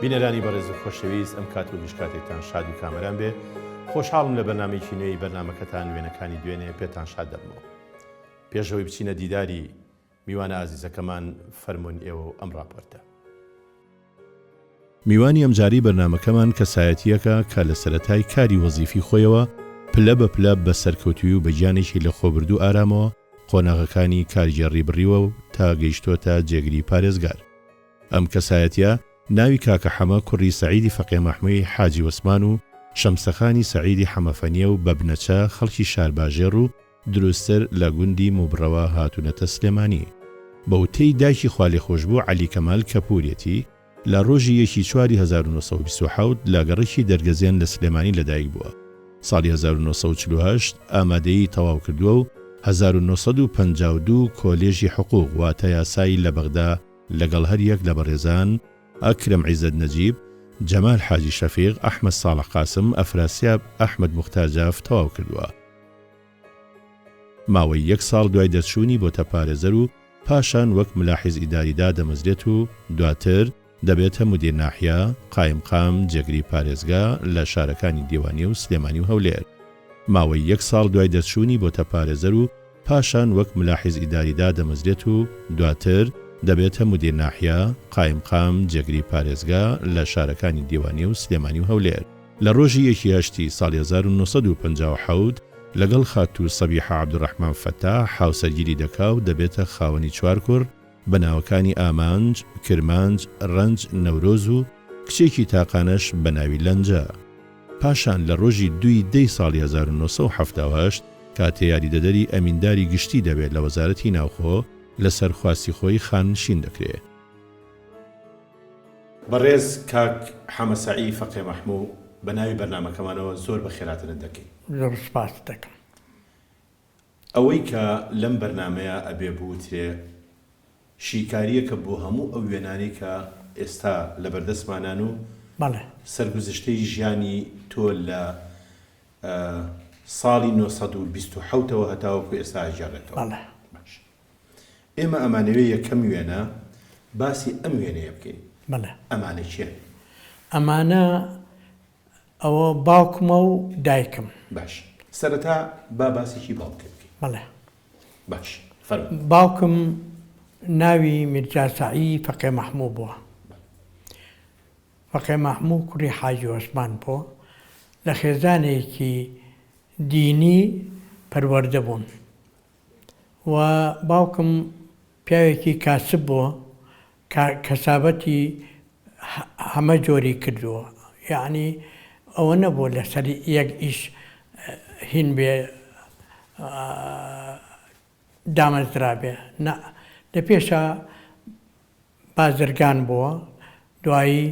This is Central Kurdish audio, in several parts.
بینەرانی بەڕێز و خۆشەویست ئەم کات و گشت کاتێکتان شاد و کامەران بێ خۆشحاڵم لە بەرنامەیەکی نوێی بەرنامەکەتان وێنەکانی دوێنێ پێتان شاد دەبمەوە پێش ئەوەی بچینە دیداری میوانە ئازیزەکەمان فەرموون ئێوە و ئەم ڕاپۆرتە. میوانی ئەمجارەی بەرنامەکەمان کەسایەتییەکە کە لە سەرەتای کاری وەزیفی خۆیەوە پلە بە پلە بە سەرکەوتووی و بە گیانێکی لەخۆبردوو ئارامەوە قۆناغەکانی کارگێڕی بڕیوە و تا گەیشتۆتە جێگری پارێزگار. ئەم کەسایەتیە ناوی کاکە حەمە کوڕی سەعیدی فەقێ مەحمووی حاجی وەسمان و شەمسەخانی سەعیدی حەمەفەنیە و بە بنەچە خەڵکی شارباژێڕ و دروستتر لە گوندی موبڕەوە هاتوونەتە سلێمانی. بە وتەی دایکی خوالێخۆشبوو عەلی کەمال کەپوورێتی، لە ڕۆژی یەکی چواری 1927 لە گەڕەکی دەرگەزێن لە سلێمانی لەدایک بووە. ساڵی 1948 ئامادەیی تەواو کردووە و 1952 کۆلێژی حقوق واتە یاسای لە بەغدا لەگەڵ هەریەک لە بەڕێزان، ئەکرەم عیزەت نەجیب، جەمال حاجی شەفیق، ئەحمەد ساڵح قاسم، ئەفراسیاب ئەحمەد موختار جاف تەواو کردووە. ماوەی یەک ساڵ دوای دەرچوونی بۆتە پارێزەر و پاشان وەک ملاحیز ئیداری دادەمەزرێت و دواتر دەبێتە مودیر ناحیە، قایمقام، جێگری پارێزگا لە شارەکانی دیوانیە و سلێمانی و هەولێر. ماوەی یەک ساڵ دوای دەرچوونی بۆتە پارێزەر و پاشان وەک ملاحیز ئیداری دادەمەزرێت و دواتر دەبێتە مودیر ناحیە، قایمقام، جێگری پارێزگا لە شارەکانی دیوانیە و سلێمانی و هەولێر. لە ڕۆژی یەکی هەشتی ساڵی 1957 لەگەڵ خاتوو سەبیحە عەبدولڕەحمان فەتاح هاوسەرگیری دەکا و دەبێتە خاوەنی چوار کوڕ بە ناوەکانی ئامانج، کرمانج، ڕەنج، نەورۆز و کچێکی تاقانەش بە ناوی لەنجە. پاشان لە ڕۆژی دووی دەی ساڵی 1978 کاتێ یاریدەدەری ئەمینداری گشتی دەبێت لە وەزارەتی ناوخۆ، لەسەر خواستی خۆی خاننشین دەکرێ. بەڕێز کاک حەمە سەعی فەقێ مەحموو بە ناوی بەرنامەکەمانەوە زۆر بەخێرهاتنت دەکەین. زۆر سوپاست دەکەم. ئەوەی کە لەم بەرنامەیە ئەبێ بوترێ شیکارییەکە بۆ هەموو ئەو وێنانەی کە ئێستا لەبەردەستمانان و بەڵێ. سەرگوزشتەی ژیانی تۆ لە ساڵی 927 ەوە هەتاوەکو ئێستا ئەگێڕێتەوە. بەڵێ. باش. ئێمە ئەمانەوێ یەکەم وێنە باسی ئەم وێنەیە بکەین. بەڵێ. ئەمانە کێن؟ ئەمانە ئەوە باوکمە و دایکم. باش سەرەتا با باسێکی باوکت بکەین. بەڵێ. باش فەرموو. باوکم ناوی میرزا سەعی فەقێ مەحموو بووە. فەقێ مەحموو کوڕی حاجی عوسمان بووە. لە خێزانێکی دینی پەروەردە بوون. و باوکم پیاوێکی کاسب بووە، کەسابەتی هەمە جۆری کردووە یەعنی ئەوە نەبووە لەسەر یەک ئیش هین بێ دامەزرابێ نا لە پێشا بازرگان بووە دوایی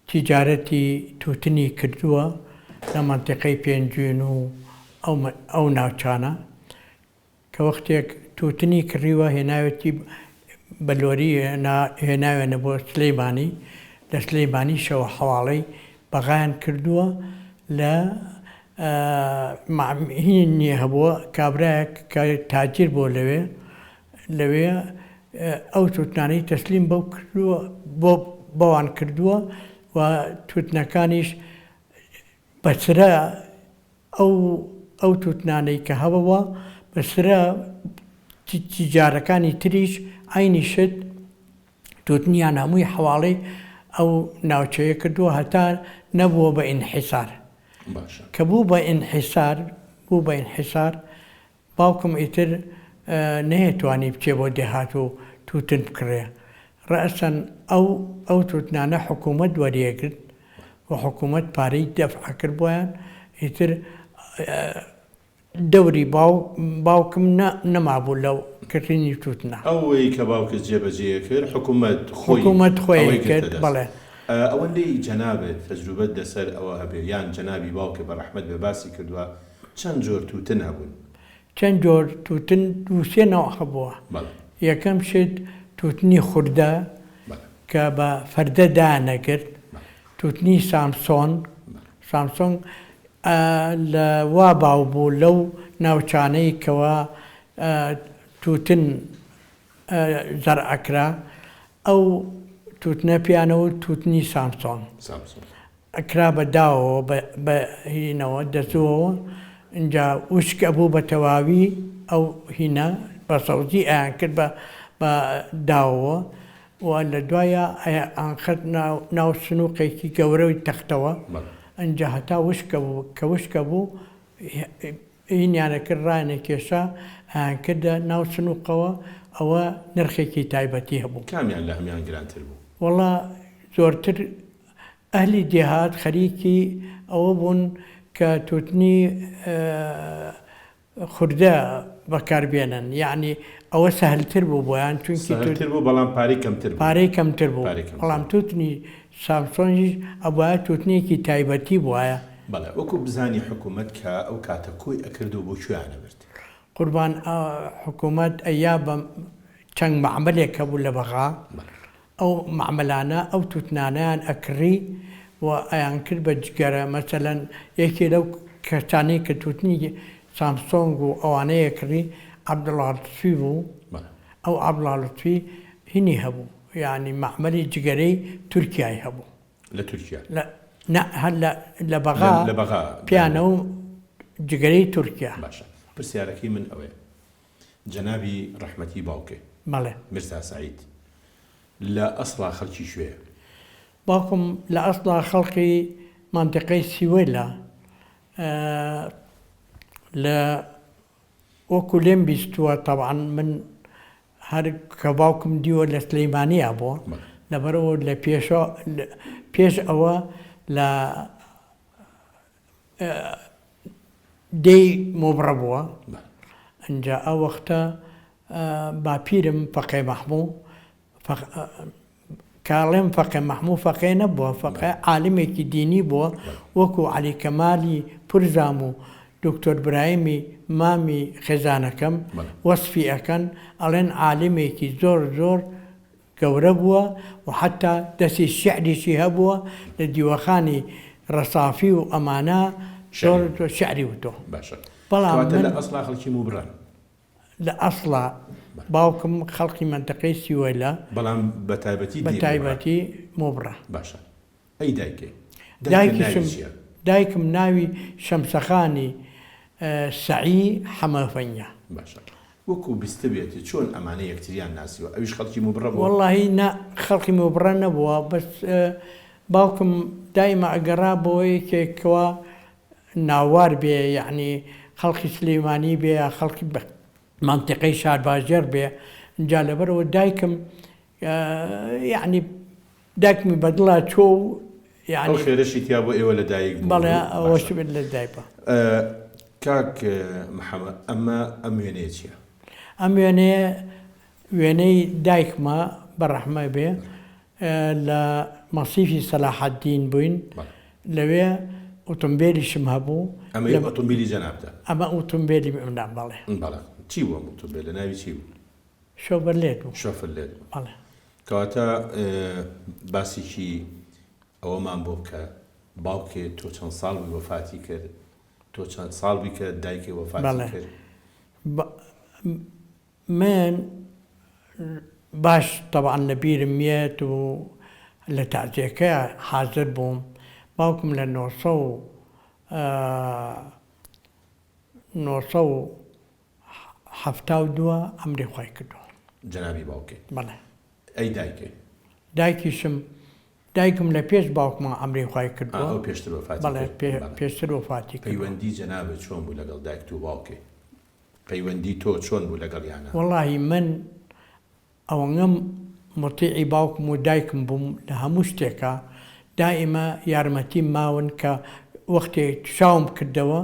تیجارەتی تووتنی کردووە لە مەنتیقەی پێنجوین و ئەو ناوچانە کە وەختێک تووتنی کڕیوە هێناوێتی بە لۆری هێناوێنە بۆ سلیمانی، لە سلیمانیشەوە حەواڵەی بەغایان کردووە لە هینی هەبووە کابرایەک کە تاجر بووە لەوێ لەوێ ئەو تووتنانەی تەسلیم بەو کردووە بۆ بەوان کردووە و تووتنەکانیش بەسرە ئەو ئەو توتنانەی کە هەبوە بەسرە تیجارەکانی تریش عەینی شت توتنیان هەمووی حەواڵەی ئەو ناوچەیە کردووە هەتا نەبووە بە ئینحیسار باشە. کە بوو بە ئینحیسار بوو بە ئینحیسار باوکم ئیتر نەیەتوانی بچێ بۆ دێهات و تووتن بکڕێ. ڕەئسەن ئەو ئەو تووتنانە حکوومەت وەریەگرت و حکوومەت پارەی دەفع ئەکرد بۆیان، ئیتر دەوری باوکم نەمابوو لە کڕینی تووتنا. ئەوەی کە باوکت جێبەجێی ئەکرد حکوومەت خۆی حکوومەت خۆی ئەوەی ئەیکرد، گرتە دەست. بەڵێ. ئەوەندەی جەنابت تەجروبەت لەسەر ئەوە هەبێ یان جەنابی باوکت بە ڕەحمەت بێ باسی کردووە چەند جۆر تووتن هەبوون؟ چەند جۆر تووتن دوو سێ نەوع هەبووە. بەڵێ. یەکەم شت تووتنی خوردە بەڵێ. کە بە فەردە دایانەگرت. بەڵێ. تووتنی سامسۆن، بەڵێ. سامسۆنگ لە وا باو بوو لەو ناوچانەی کەوا تووتن زەرع ئەکرا ئەو. توتنە پیانەوە توتنی سامسۆن. سامسۆن. ئەکرا بە داوەوە بە بە هینەوە دەزووەوە ئینجا وشک ئەبوو بە تەواوی ئەو هینە بە سەوزی ئەیان کرد بە بە داوەوە و لە دوایا ئەیانخست ناو ناو سنووقێکی گەورەی تەختەوە ئینجا هەتا وشک ئەبوو کە وشک ئەبوو هینیان ئەکرد ڕایان ئەکێشا ئەیان کردە ناو سنووقەوە ئەوە نرخێکی تایبەتی هەبوو. کامیان لە هەموان گرانتر بوو؟ وەڵا زۆرتر ئەهلی دێهات خەریکی ئەوە بوون کە تووتنی خوردە بەکار بێنن یەعنی ئەوە سەهلتر بوو بۆیان چونکی توت سەهلتر بوو بەڵام پارەی کەمتر بوو. پارەی کەمتر بوو پارەی کەمتر بەڵام بوو. تووتنی سامسۆنگیش ئەبوایە تووتنێکی تایبەتی بوایە. بەڵێ وەکو بزانی حکوومەت کە ئەو کاتە کۆی ئەکرد و بۆ کوێیان ئەبرد؟ قوربان حکوومەت ئەیا بە چەند مەعمەلێک هەبوو لە بەغا ئەو مەعمەلانە ئەو توتنانەیان ئەکڕی و ئەیانکرد بە جگەرە، مەسەلەن یەکێ لەو کەسانەی کە توتنی سامسۆنگ و ئەوانەی ئەکڕی عەبدوڵا لوتفی بوو، ئەو عەبدوڵا لوتفی هینی هەبوو یانی مەعمەلی جگەرەی تورکیای هەبوو. لە تورکیا؟ لە نا هەر لە لە بەغا لە بەغا پیانەو جگەرەی تورکیا. باشە پرسیارەکەی من ئەوەیە جەنابی ڕەحمەتی باوکێ. بەڵێ. میرزا سەعید لە ئەسڵا خەڵکی کوێیە؟ باوکم لە ئەسڵا خەڵکی مەنتیقەی سیوەیلە لە وەکو لێم بیستووە تەبعەن من هەر کە باوکم دیوە لە سلیمانیا بووە لەبەرئەوە لە پێشە پێش ئەوە لە دێی مۆبڕە بووە ئینجا ئەو وەختە باپیرم فەقێ مەحموو کە ئەڵێم فەقێ مەحموو فەقێ نەبووە فەقێ عالمێکی دینی بووە وەکو عەلی کەمالی پورزام و دکتۆر برایمی مامی خێزانەکەم وەسفی ئەکەن ئەڵێن عالمێکی زۆر زۆر گەورە بووە و حەتتا دەستی شیعریشی هەبووە لە دیوەخانی ڕەسافی و ئەمانە زۆر شیعری وتووە. باشە بەڵام کەواتە من لە ئەسڵا خەڵکی موبرەن؟ لە ئەسڵا باوکم خەڵکی مەنتەقەی سیوەیلە. بەڵام بە تایبەتی بە دێی موبرە. تایبەتی موبرە. باشە ئەی دایکێ؟ دایکت ناوی دایکیشم چییە؟ دایکم ناوی شەمسەخانی سەعی حەمەفەنیە. باشە وەکو بیستبێتی چۆن ئەمانە یەکتریان ناسیوە ئەویش خەڵکی موبڕە بووە؟ وەڵاهی نا خەڵکی موبڕە نەبووە بەس باوکم دایمە ئەگەڕا بۆ یەکێک کەوا ناوار بێ یەعنی خەڵکی سلیمانی بێ یا خەڵکی مەنتیقەی شارباژێڕ بێ جا لەبەرئەوە دایکم یەعنی دایکمی بەدڵا چۆ و ئەو یەعنی خێرەشی تیا بۆ ئێوە لە دایک بوون بەڵێ و ئەوەش باشە لە دایک بووە. کاک محەمەد ئەمە ئەم وێنەیە چیە؟ ئەم وێنەیە وێنەی دایکمە بە ڕەحمە بێ لە مەسیفی سەلاحەدین بووین لەوێ ئوتومبێلیشم هەبوو. ئەمە ئۆتۆمبیلی جەنابتە؟ ئەمە ئوتومبێلی منە بەڵێ. بەڵێ چی بوو ئەم ئوتومبێلە ناوی چی بوو؟ شۆفەرلێت بوو. شۆفەرلێت بوو. بەڵێ. کەواتە باسێکی ئەوەمان بۆ بکە باوکێ تۆ چەند ساڵ بووی وەفاتی کرد؟ تۆ چەند ساڵ بووی کە دایکێ وەفاتی بەڵێ. کرد؟ من باش تەبعەن لە بیرم یەت و لە تەعزیەکە حازر بووم باوکم لە 972 ئەمری خوای کردووە. جەنابی باوکێ؟ بەڵێ. ئەی دایکێ؟ دایکیشم دایکم لە پێش باوکما ئەمری خوای کردووە. ئەو پێشتر وەفاتی بەڵێ کرد؟ بەڵێ. پێشتر وەفاتی کردووە. پەیوەندی جەنابت چۆن بوو لەگەڵ دایکت و باوکێ؟ پەیوەندی تۆ چۆن بوو لەگەڵیانا؟ وەڵاهی من ئەوەنگەم موتیعی باوکم و دایکم بووم لە هەموو شتێکا دائیمە یارمەتیم ماون کە وەختێ چاوم کردەوە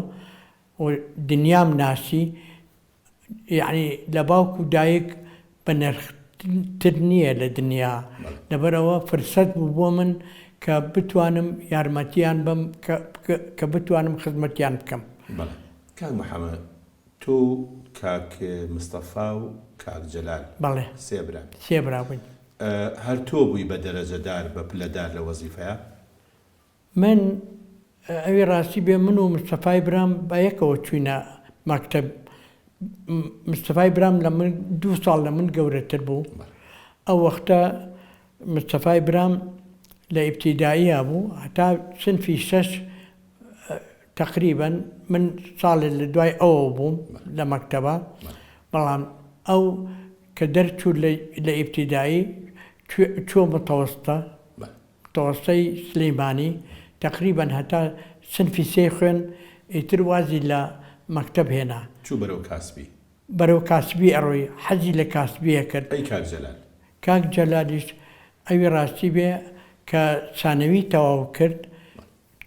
و دنیام ناسی یەعنی لە باوک و دایک بەنرختر نییە لە دنیا لەبەرئەوە فرسەت بوو بۆ من کە بتوانم یارمەتیان بەم کە بتوانم خزمەتیان بکەم. بەڵێ کاک محەمەد تۆ و کاک مستەفا و کاک جەلال بەڵێ سێ بران. سێ برا بووین. هەر تۆ بووی بە دەرەجەدار بە پلەدار لە وەزیفەیا؟ من ئەوی ڕاستی بێ من و مستەفای برام بە یەکەوە چووینە مەکتەب مستەفای برام لە من دوو ساڵ لە من گەورەتر بوو ئەو وەختە. مستەفای برام لە ئیبتیدائییا بوو هەتا سنفی شەش تەقریبەن من ساڵێ لە دوای ئەوەوە بووم لە مەکتەبا بەڵام ئەو کە دەرچوو لە ئیبتیدائی چووە متەوەستە متەوەستەی سلیمانی تەقریبەن هەتا سنفی سێی خوێن ئیتر وازی لە مەکتەب هێنا. چوو بەرەو کاسبی. بەرەو کاسبی ئەڕۆی حەزی لە کاسبی ئەکرد. ئەی کاک جەلال؟ کاک جەلالیش ئەوی ڕاستی بێ کە سانەوی تەواو کرد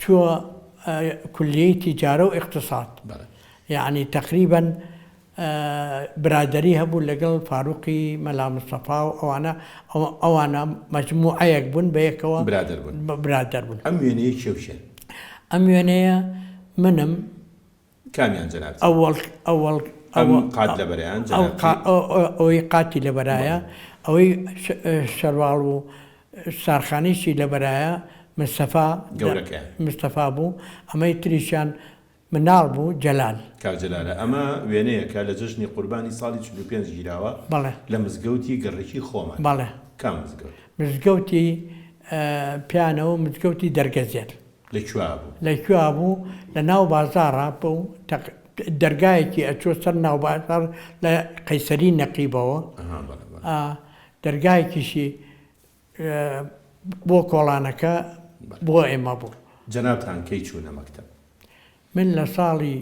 چووە کولیەی تیجارە و ئیقتساد یەعنی تەقریبەن برادەری هەبوو لەگەڵ فاروقی مەلا مستەفا و ئەوانە ئەوانە مەجموعەیەک بوون بەیەکەوە برادەر بوون برادەر بوون. ئەم وێنەیە کێ و کێن؟ ئەم وێنەیە منم. کامیان جەنابتان؟ ئەوەڵ ئەوەڵ ئەم قات لەبەرەیان جەنابتی؟ ئەوەی قاتی لەبەرایە ئەوەی شەرواڵ و سارخانیشی لەبەرایە مستەفا گەورەکەیان مستەفا بوو ئەمەی تریشیان مناڵ بوو جەلال. کاک جەلالە ئەمە وێنەیەکە لە جەژنی قوربانی ساڵی 45 گیراوە بەڵێ. لە مزگەوتی گەڕەکی خۆمان. بەڵێ. کام مزگەوت؟ مزگەوتی پیانەوە مزگەوتی دەرگەزێل. لە کوێا بوو؟ لە کوێا بوو؟ لە ناو بازاڕا بوو تەق دەرگایەکی ئەچووە سەر ناو بازاڕ لە قەیسەری نەقیبەوە. ئەها بەڵێ بەڵێ. ئا دەرگایەکیشی بۆ کۆڵانەکە بۆ ئێمە بوو. جەنابتان کەی چوونە مەکتەب؟ من لە ساڵی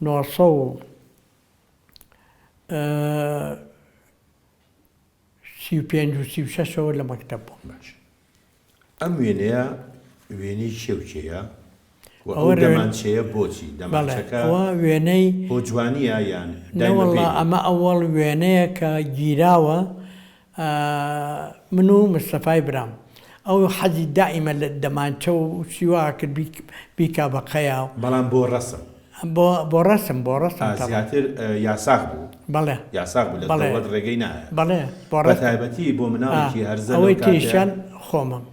935 و 36 ەوە لە مەکتەب بووم. باش ئەم وێنەیە وێنەی کێ و کێیە و ئەو دەمانچەیە بۆچی؟ دەمانچەکە ئەوە وێنەی بۆ جوانییە یان دایمە پێی بوو؟ ئەمە ئەوەڵ وێنەیە کە گیراوە من و مستەفای برام ئەو حەزی دائیمە لە دەمانچە و شتی وا ئەکرد بیکا بە قەیا و. بەڵام بۆ ڕەسم؟ بۆ بۆ ڕەسم بۆ ڕەسم تەبعەن. زیاتر یاساغ بوو؟ بەڵێ. یاساغ بوو لە دەوڵەت ڕێگەی نایە. بەڵێ بۆ ڕەسم. بە تایبەتی بۆ مناڵێکی هەرزە لەو ئەوەی کاتەیا. تریشیان خۆمم.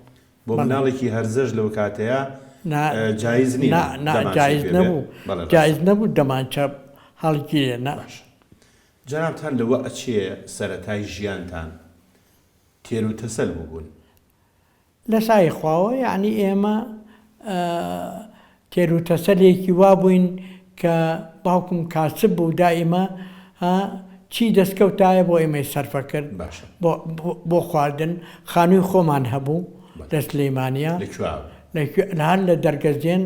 بۆ مناڵێکی هەرزەش لەو کاتەیا جایز نییە نا نا دەمانچەی جایز پێ بێ. نەبوو بەڵێ ڕاستە. جایز نەبوو دەمانچە هەڵگیرێ نا. باشە جەنابتان لەوە ئەچێ سەرەتای ژیانتان تێر و تەسەل بووبوون؟ لە سای خواوە یەعنی ئێمە تێر و تەسەلێکی وا بووین کە باوکم کاسب بوو دائیمە چی دەستکەوتایە بۆ ئێمەی سەرفە کرد باشە. بۆ بۆ خواردن خانووی خۆمان هەبوو لە سلەیمانیە لە کوێ بوو؟ لە کوێ هەر لە دەرگەزێن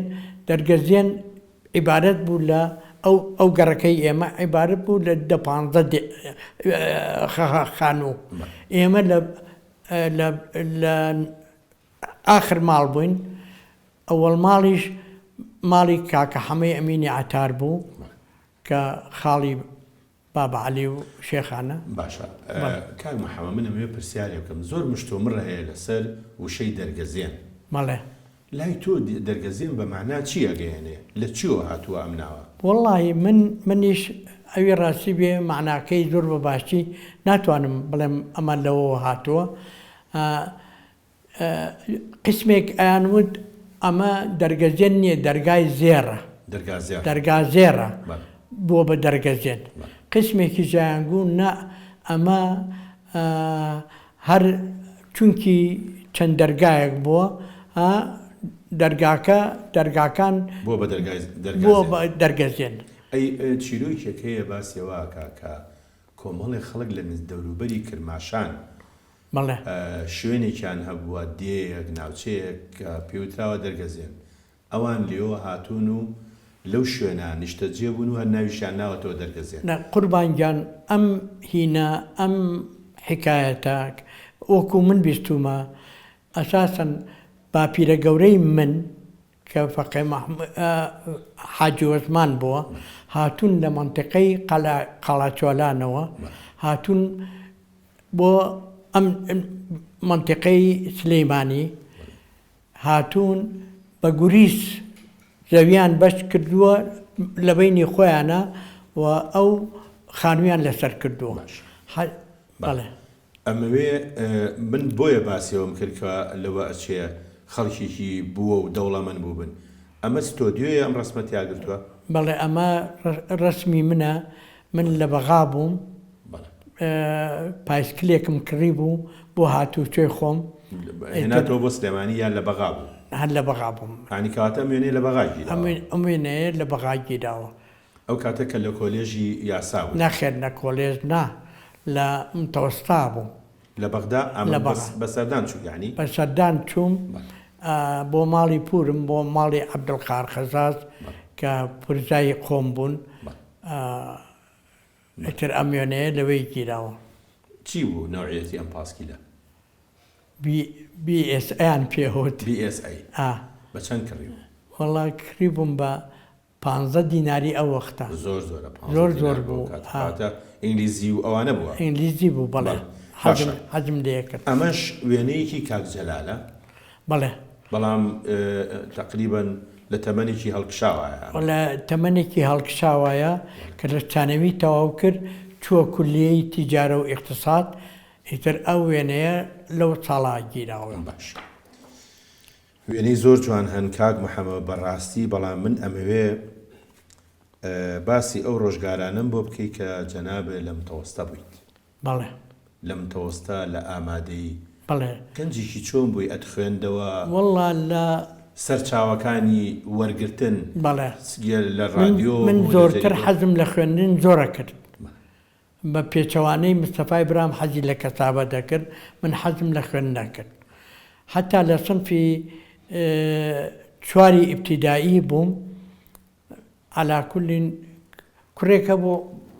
دەرگەزێن عیبارەت بوو لە ئەو ئەو گەڕەکەی ئێمە عیبارەت بوو لە دە پانزە خانوو ئێمە لە لە لە ئاخر ماڵ بووین ئەوەڵ ماڵیش ماڵی کاکە حەمەی ئەمینی عەتار بوو کە خاڵی بابە عەلی و شێخانە. باشە کاک محەمەد من ئەمەوێ پرسیارێ بکەم زۆر مشتومڕ هەیە لەسەر وشەی دەرگەزێن. بەڵێ. لای تۆ دەرگەزێن بە مانا چی ئەگەیەنێ؟ لە چیەوە هاتووە ئەم ناوە؟ وەڵاهی من منیش ئەوی ڕاستی بێ مەعناکەی زۆر بە باشی ناتوانم بڵێم ئەمە لەوەوە هاتووە قیسمێک ئەیان وت ئەمە دەرگەزێن نییە دەرگای زێڕە دەرگا زێڕە دەرگا زێڕە بەڵێ. بووە بە دەرگەزێن بەڵێ. قیسمێکیش ئەیان گوو نا ئەمە هەر چونکی چەند دەرگایەک بووە ها دەرگاکە دەرگاکان بووە بە دەرگای دەرگا بووە زێن. بە دەرگەزێن. ئەی چیرۆکێک هەیە باسی ئەوە ئەکا کە کۆمەڵێ خەڵک لە نز دەوروبەری کرماشان بەڵێ. شوێنێکیان هەبووە، دێیەک، ناوچەیەک کە پێی وتراوە دەرگەزێن. ئەوان لێوە هاتوون و لەو شوێنە نیشتەجێ بوون و هەر ناویشیان ناوەتەوە دەرگەزێن. نا قوربان گیان ئەم هینە ئەم حیکایەتە وەکوو من بیستوومە ئەساسەن باپیرە گەورەی من کە فەقێ حاجی وەزمان بووە هاتوون لە مەنتیقەی قەڵاچۆلانەوە هاتوون بۆ ئەم مەنتیقەی سلیمانی هاتوون بە گوریس زەویان بەش کردووە لە بەینی خۆیانە و ئەو خانوویان لەسەر کردووە. بەڵێ. ئەمەوێ من بۆیە باسی ئەوەم کرد کە لەوە ئەچێ خەڵکێکی بووە و دەوڵەمەند بووبن. ئەمە ستۆدیۆیە ئەم ڕەسمە تیا گرتووە؟ بەڵێ ئەمە ڕەسمی منە، من لە بەغا بووم، پایسکلێکم کڕیبوو بۆ هاتووچۆی خۆم. هێناتەوە بۆ سلێمانی یان لە بەغا بوو؟ هەر لە بەغا بووم. یانی کەواتە ئەم وێنەیە لە بەغا گیراوە؟ ئەم وێنەیە لە بەغا گیراوە. ئەو کاتە کە لە کۆلێژی یاسا بوویت؟ نەخێر لە کۆلێژ نا، لە متەوەستا بووم. لە بەغدا؟ ئەمە بە سەردان چووی یانی؟ بە سەردان چووم بۆ ماڵی پوورم، بۆ ماڵی عەبدولقاهر قەزاز کە پورزای خۆم بوون. ئیتر ئەم وێنەیە لەوێی گیراوە. چی بوو نەوعیەتی ئەم پاسکیلە؟ بی بی ئێس ئەیان پێ وت. بی ئێس ئەی. ئا. بە چەند کڕیبوو؟ وەڵا کڕیبووم بە پانزە دیناری ئەو وەختە. زۆر زۆرە پانزە زۆر دینار زۆر بۆ بوو. کات. ئا. کاتە ئینگلیزی و ئەوانە بووە؟ ئینگلیزی بوو بەڵێ. بەڵێ. حەزم باشە. حەزم لێ کرد. ئەمەش وێنەیەکی کاک جەلالە؟ بەڵێ. بەڵام تەقریبەن لە تەمەنێکی هەڵکشاوایە ئەمە. لە تەمەنێکی هەڵکشاوایە کە لە سانەوی تەواو کرد چووە کولیەی تیجارە و ئیقتساد ئیتر ئەو وێنەیە لەو ساڵە گیراوە. باش وێنەی زۆر جوان هەن کاک محەمە بەڕاستی بەڵام من ئەمەوێ باسی ئەو ڕۆژگارانەم بۆ بکەی کە جەنابێ لە متەوەستە بوویت. بەڵێ. لە متەوەستە لە ئامادەیی. بەڵێ. گەنجێکی چۆن بووی ئەتخوێندەوە؟ وەڵڵا لە. سەرچاوەکانی وەرگرتن. بەڵێ. لە ڕادیۆ من بوو لە زۆرتر جەریدە. حەزم لە خوێندن زۆر ئەکرد. بە پێچەوانەی مستەفای برام حەزی لە کەسابە دەکرد، من حەزم لە خوێندن ئەکرد. حەتا لە سنفی چواری ئیبتیدائی بووم، عەلا کولین کوڕێک هەبوو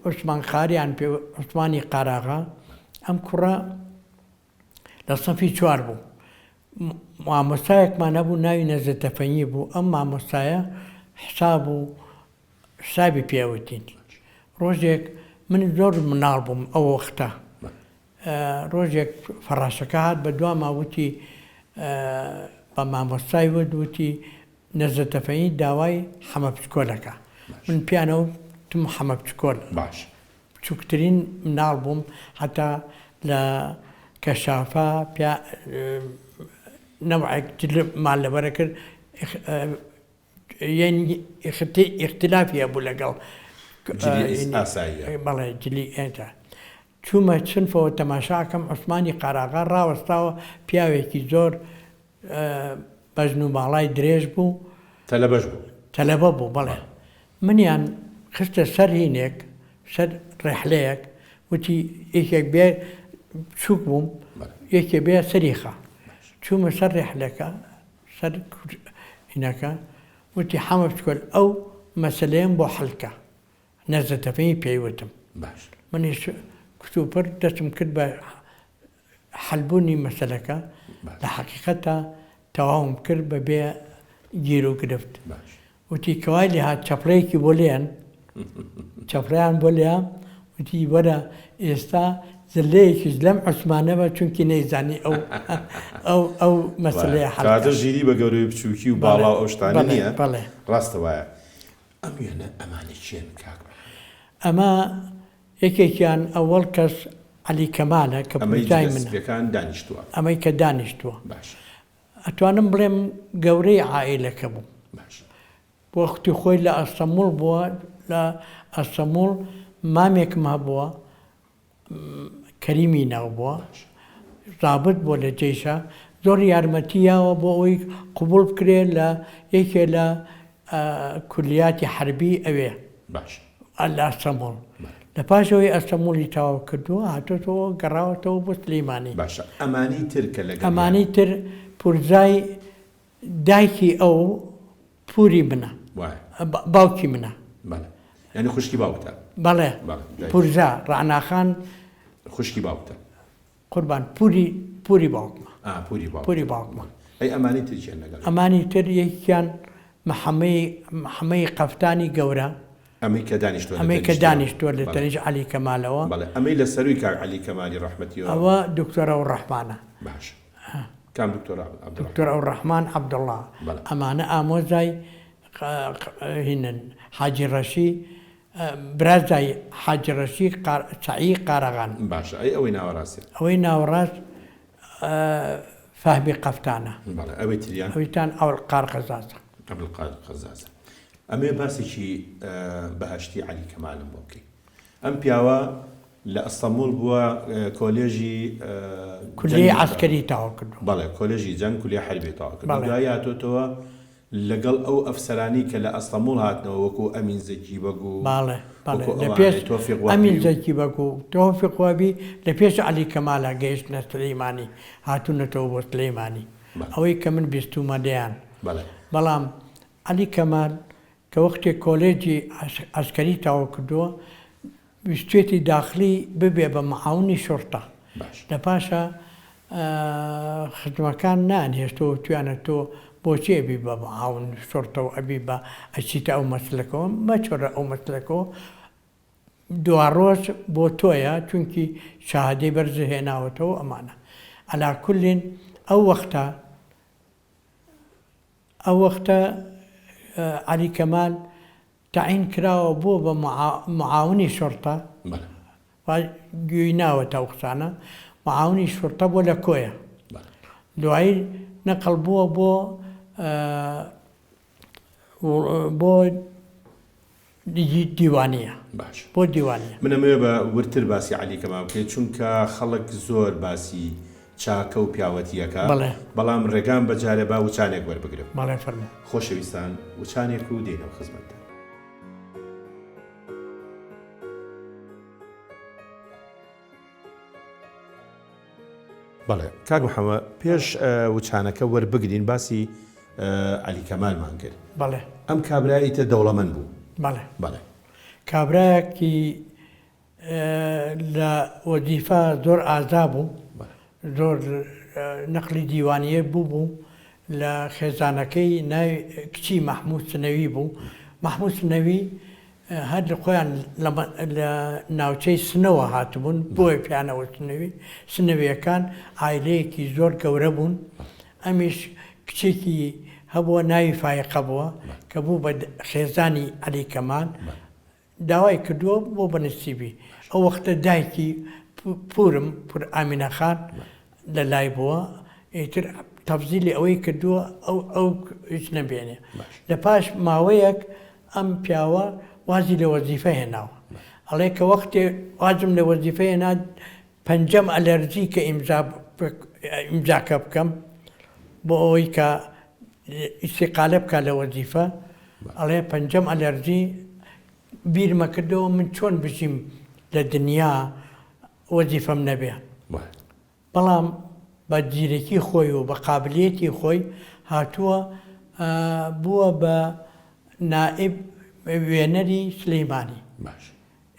عوسمان قاریان پێ عوسمانی قاراغا، ئەم کوڕە لە سنفی چوار بوو. مامۆستایەکمان هەبوو ناوی نەزر تەفەنگی بوو، ئەم مامۆستایە حساب و حسابی پێ ئەوتین. ڕۆژێک من زۆر مناڵ بووم ئەو وەختە، ڕۆژێک فەڕاشەکە هات بە دواما وتی بە مامۆستای وت وتی نەزر تەفەنگی داوای حەمە بچکۆلەکە. من پیانە وتم حەمە بچکۆل. باش. بچووکترین مناڵ بووم حەتا لە کەشافە پیا نەوعێک جلمان لەبەرە کرد یەنی ئیختلافی هەبوو لەگەڵ جلی ئاساییە. بەڵێ جلی ئێتا. چوومە سنفەوە تەماشا ئەکەم عوسمانی قاراغا ڕاوەستاوە پیاوێکی زۆر بەژن و باڵای درێژ بوو. تەلەبەش بوو. تەلەبە بوو بەڵێ. منیان خستە سەر هینێک سەر ڕێحلەیەک وتی یەکێک بێ بچووک بووم یەکێ بێ سەری خا. چوومە سەر ڕێحلەکە سەر هینەکە وتی حەمە بچکۆل ئەو مەسەلەیەم بۆ حەل کە. نەزەتەفەی پێی وتم. باش. منیش کتوپڕ دەستم کرد بە حەلبوونی مەسەلەکە لە حەقیقەتا تەواوم کرد بە بێ گیر و گرفت. باش. وتی کەوای لێهات چەپڵەیەکی بۆ لێن چەپڵەیان بۆ لێیا وتی وەرە ئێستا زلەیەکیش لەم عوسمانە بە چونکی نەیزانی ئەو ئەو ئەو مەسەلەیە حەل کەواتە کە. ژیری بە گەورەی و بچووکی و بەڵێ باڵا و ئەو شتانە بەڵێ نییە بەڵێ. ڕاستە وایە. ئەم وێنە ئەمانە کێن کاک محەمەد؟ ئەمە یەکێکیان ئەوەڵ کەس عەلی کەمالە کە ئەمەی پورزای جلە منە. سپیەکان دانیشتووە. ئەمەی کە دانیشتووە. باشە. ئەتوانم بڵێم گەورەی عائیلەکە بوو. باشە. وەختی خۆی لە ئەستەموڵ بووە، لە ئەستەموڵ مامێکم هەبووە کەریمی ناو بووە، زابت بووە لە جەیشا، زۆر یارمەتی یاوە بۆ ئەوەی قبوڵ بکرێ لە یەکێ لە کولیاتی حەربی ئەوێ لە ئەستەموڵ. لە پاش ئەوەی ئەستەموڵی تەواو کردووە هاتۆتەوە گەڕاوەتەوە بۆ سلیمانی. باشە ئەمانی تر کە لەگەڵیان. ئەمانی تر پورزای دایکی ئەو پوری منە. وایە. باوکی منە. بەڵێ. یانی خوشکی باوکتە. بەڵێ. بەڵێ. دایکی. پورزا ڕەعنا خان. خوشکی باوکتە. قوربان پوری پوری باوکمە. ئا پوری باوکتە. پوری باوکمە. ئەی ئەمانی تر کێن لەگەڵیان؟ ئەمانی تر یەکیان محەمەی محەمەی قەفتانی گەورە. ئەمەی کە دانیشتووە لە ئەمەی کە تەنیشتەوە. دانیشتووە لە بەڵێ. تەنیشت عەلی کەمالەوە. بەڵێ. ئەمەی لە سەرووی کاک عەلی کەمالی ڕەحمەتیەوە. ئەوە دکتۆر ئەوڕەحمانە. باشە. کام دکتۆر عەبدوڕەحمان؟ دکتۆر ئەوڕەحمان عەبدوڵا. بەڵێ. ئەمانە ئامۆزای هینن حاجی ڕەشی برازای حاجی ڕەشی سەعی قارەغان. باشە ئەی ئەوەی ناوەڕاستیان؟ ئەوەی ناوەڕاست فەهمی قەفتانە. بەڵێ ئەوەی تریان؟ ئەویتان عەبدولقادر قەزازە. عەبدولقادر قەزازە. ئەمەوێ باسێکی بەهەشتی عەلی کەمالم بۆ بکەی. ئەم پیاوە. لە ئەستەموڵ بووە کۆلێژی کولیەی عەسکەری تەواو کردووە. بەڵێ کۆلێژی جەنگ کولیەی حەربی تەواو کردووە. دوایی هاتۆتەوە لەگەڵ ئەو ئەفسەرانەی کە لە ئەستەموڵ هاتنەوە وەکو ئەمین زەکی بەگ و بەڵێ بەڵێ وەکو لە پێش ئەوانەی تۆفیق وەهبی ئەمین و. زەکی بەگ و تۆفیق وەهبی لە پێش عەلی کەمالا گەیشتنە سلیمانی هاتوونەتەوە بۆ سلیمانی بەڵێ. ئەوەی کە من بیستوومە لێیان بەڵێ. بەڵام عەلی کەمال کە وەختێ کۆلێجی عەسکەری تەواو کردووە ویستویەتی داخلی ببێ بە معاونی شوڕتە باش. لە پاشا خزمەکان نایان هێشتەوە وتویانە تۆ بۆچی ئەبی بە معاون شوڕتە و ئەبی بە ئەچیتە ئەو مەسلەکەوە مەچۆرە ئەو مەسلەکەوە دواڕۆژ بۆ تۆیە چونکی شەهادەی بەرز هێناوەتەوە ئەمانە عەلا کولین ئەو وەختە ئەو وەختە عەلی کەمال تەعین کراوە بووە بە معاونی شوڕتە وا گوێی ناوەتە ئەو قسانە معاونی شوڕتە بووە لە کۆیە دوایی نەقڵ بووە بۆ بۆ دیوانیە باش بۆ دیوانیە. من ئەمەوێ بە وردتر باسی عەلی کەمال بکەیت چونکە خەڵک زۆر باسی چاکە و پیاوەتی ئەکا بەڵێ. بەڵام ڕێگام بە جارێ با وچانێک وەربگرم. بەڵێ فەرموو. خۆشەویستان وچانێک و دێینەوە خزمەتتان. بەڵێ کاک محەمە پێش وچانەکە وەربگرین باسی عەلی کەمالمان کرد. بەڵێ. ئەم کابرایە ئیتر دەوڵەمەند بوو. بەڵێ. بەڵێ. کابرایەکی لە وەزیفە زۆر ئازا بوو، زۆر نەقلی دیوانیە بوو بوو لە خێزانەکەی ناوی کچی مەحموود سنەوی بوو. مەحموود سنەوی هەر لە خۆیان لە ناوچەی سنەوە هاتبوون بۆیە پێیانەوە سنەوی. سنەویەکان عایلەیەکی زۆر گەورە بوون. ئەمیش کچێکی هەبووە ناوی فایقە بووە کە بوو بە خێزانی عەلی کەمال. داوای کردووە بۆ بە نسیبی. ئەو وەختە دایکی پوورم، پوور ئامینە خان لە لای بووە، ئیتر تەفزیلی ئەوەی کردووە ئەو ئەو هیچ نەبێنێ. لە پاش ماوەیەک ئەم پیاوە وازی لە وەزیفە هێناوە. ئەڵێ کە وەختێ وازم لە وەزیفە هێنا پەنجەم ئەلەرزی کە ئیمزا ئیمزاکە بکەم بۆ ئەوەی کە ئیستیقالە بکا لە وەزیفە ئەڵێ پەنجەم ئەلەرزی بیرمە کردەوە من چۆن بژیم لە دنیا وەزیفەم نەبێ بەڵام بە زیرەکی خۆی و بە قابلیەتی خۆی هاتووە بووە بە نائب وێنەری سلیمانی باش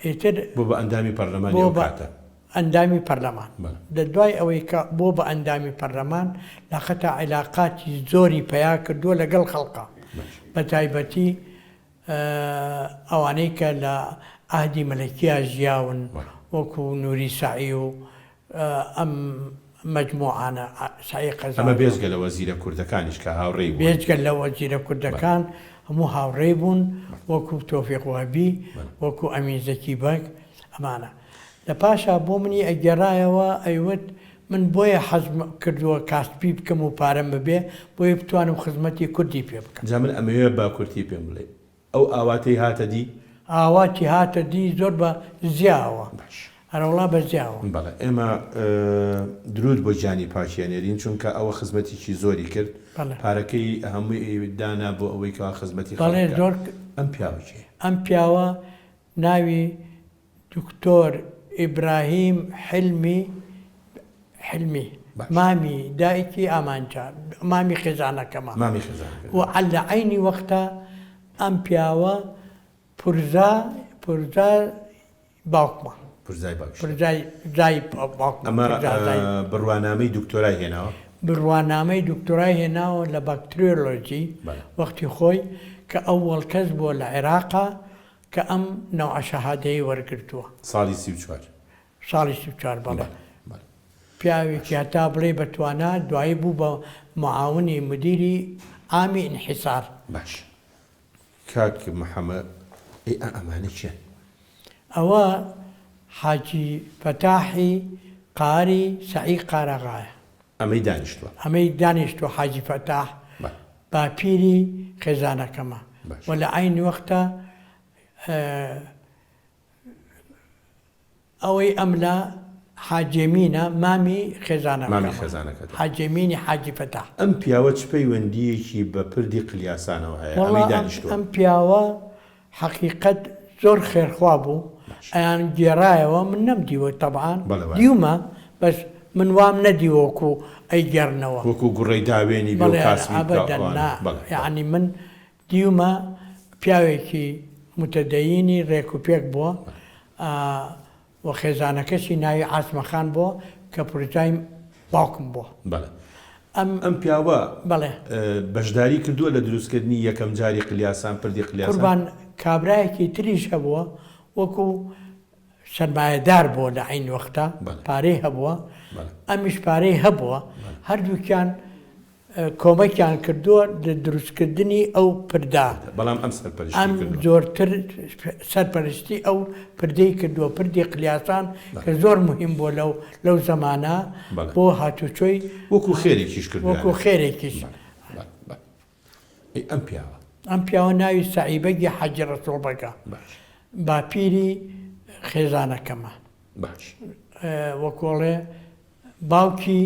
ئیتر بوو بە ئەندامی پەرلەمانی بووە ئەو بە کاتە. ئەندامی پەرلەمان. بەڵێ. لە دوای ئەوەی کە بووە بە ئەندامی پەرلەمان لاقەتا عیلاقاتی زۆری پەیا کردووە لەگەڵ خەڵکا باش. بە تایبەتی ئەوانەی کە لە عەهدی مەلەکیا ژیاون بەڵێ. وەکوو نوری سەعی و ئەم مەجموعانە، سەعی ئەمە قەزاز و. بێجگە لە وەزیرە کوردەکانیش کە هاوڕێی بوون. بێجگە لە وەزیرە بەڵێ. کوردەکان هەموو هاوڕێی بوون بەڵێ. وەکوو تۆفیق وەهبی، بەڵێ. وەکوو ئەمین زەکی بەگ ئەمانە. لە پاشا بۆ منی ئەگێڕایەوە ئەیوت من بۆیە حەزم کردووە کاسپی بکەم و پارەم ببێ بۆیە بتوانم خزمەتی کوردی پێ بکەم. جا من ئەمەوێ بە کورتی پێم بڵێی ئەو ئاواتەی هاتە دی؟ ئاواتی هاتە دی زۆر بە زیاوە. باش. ئەرەوەڵا بە زیاوە. بەڵێ ئێمە دروود بۆ گیانی پاکی ئەنێرین چونکە ئەوە خزمەتیکی زۆری کرد بەڵێ. پارەکەی هەمووی دانا بۆ ئەوەی کەوا خزمەتی خەڵک بەڵێ بکات. زۆر. ئەم پیاوە کێیە؟ ئەم پیاوە ناوی دکتۆر ئیبراهیم حیلمی حیلمی باش. مامی دایکی ئامانجە مامی خێزانەکەمە مامی خێزانەکەت. و عە لە عەینی وەختا ئەم پیاوە پورزا پورزا باوکمە. پورزای باوکیشت. پورزای زای باوکمە ئەمە پورزا زای. بڕوانامەی دکتۆرای هێناوە؟ بڕوانامەی دکتۆرای هێناوە لە باکتریۆلۆجی بەڵێ. وەختی خۆی کە ئەوەڵ کەس بووە لە عێراقا کە ئەم نەوعە شەهادەیەی وەرگرتووە. ساڵی 34. ساڵی 34 بەڵێ. بەڵێ بەڵێ. پیاوێکی هەتا بڵێی بە توانا، دوایی بوو بە معاونی مدیری عامی ئینحیسار. باش کاک محەمە ئەی ئا ئەمانە کێن؟ ئەوە حاجی فەتاحی قاری سەعی قاراغایە. ئەمەی دانیشتووە. ئەمەی دانیشتووە حاجی فەتاح بەڵێ. باپیری خێزانەکەمە باش. و لە عەینی وەختا. ئەوەی ئەملا حاجێمینە مامی خێزانەکەمە. مامی خێزانەکەتە. حاجێمینی حاجی فەتاح. ئەم پیاوە چ پەیوەندییەکی بە پردی قلیاسانەوە هەیە؟ وەڵا ئەمەی دانیشتووە. ئەم پیاوە حەقیقەت زۆر خێرخوا بوو ئەیان گێڕایەوە من نەمدیوە تەبعان بەڵێ وایە. دیومە بەس من وام نەدیوە وەکوو ئەیگێڕنەوە. وەکوو گوڕەی داوێنی بێ و بەڵێ کاسبی بکا ئەبەدەن ئەوانە. نا بەڵێ بەڵێ. یەعنی من دیومە پیاوێکی متدەینی رێک و پێک بووە و خێزانەکەشی ناوی عاسمە خان بووە کە پورزای باوکم بووە. بەڵێ. ئەم ئەم پیاوە بەڵێ. بەشداری کردووە لە دروستکردنی یەکەم جاری قلیاسان، پردی قلیاسان؟ قوربان کابرایەکی تریش هەبووە وەکو سەرمایەدار بووە لە عەین وەختا پارەی هەبووە ئەمیش پارەی هەبووە هەردووکیان کۆمەکیان کردووە لە دروستکردنی ئەو پردە. بەڵام ئەم سەرپەرشتی ئەم کردووە. زۆرتر سەرپەرشتی ئەو پردەی کردووە، پردی قلیاسان کە زۆر موهیم بووە لەو لەو زەمانە بۆ هاتوچۆی. وەکوو خێرێکیش کردوویانە. وەکوو خێرێکیش. بەڵێ، بەڵێ، بەڵێ. ئەی ئەم پیاوە؟ ئەم پیاوە ناوی سەعی بەگی حاجی ڕەسووڵ بەگە. باش. باپیری خێزانەکەمە. باش. وەکۆڵێ باوکی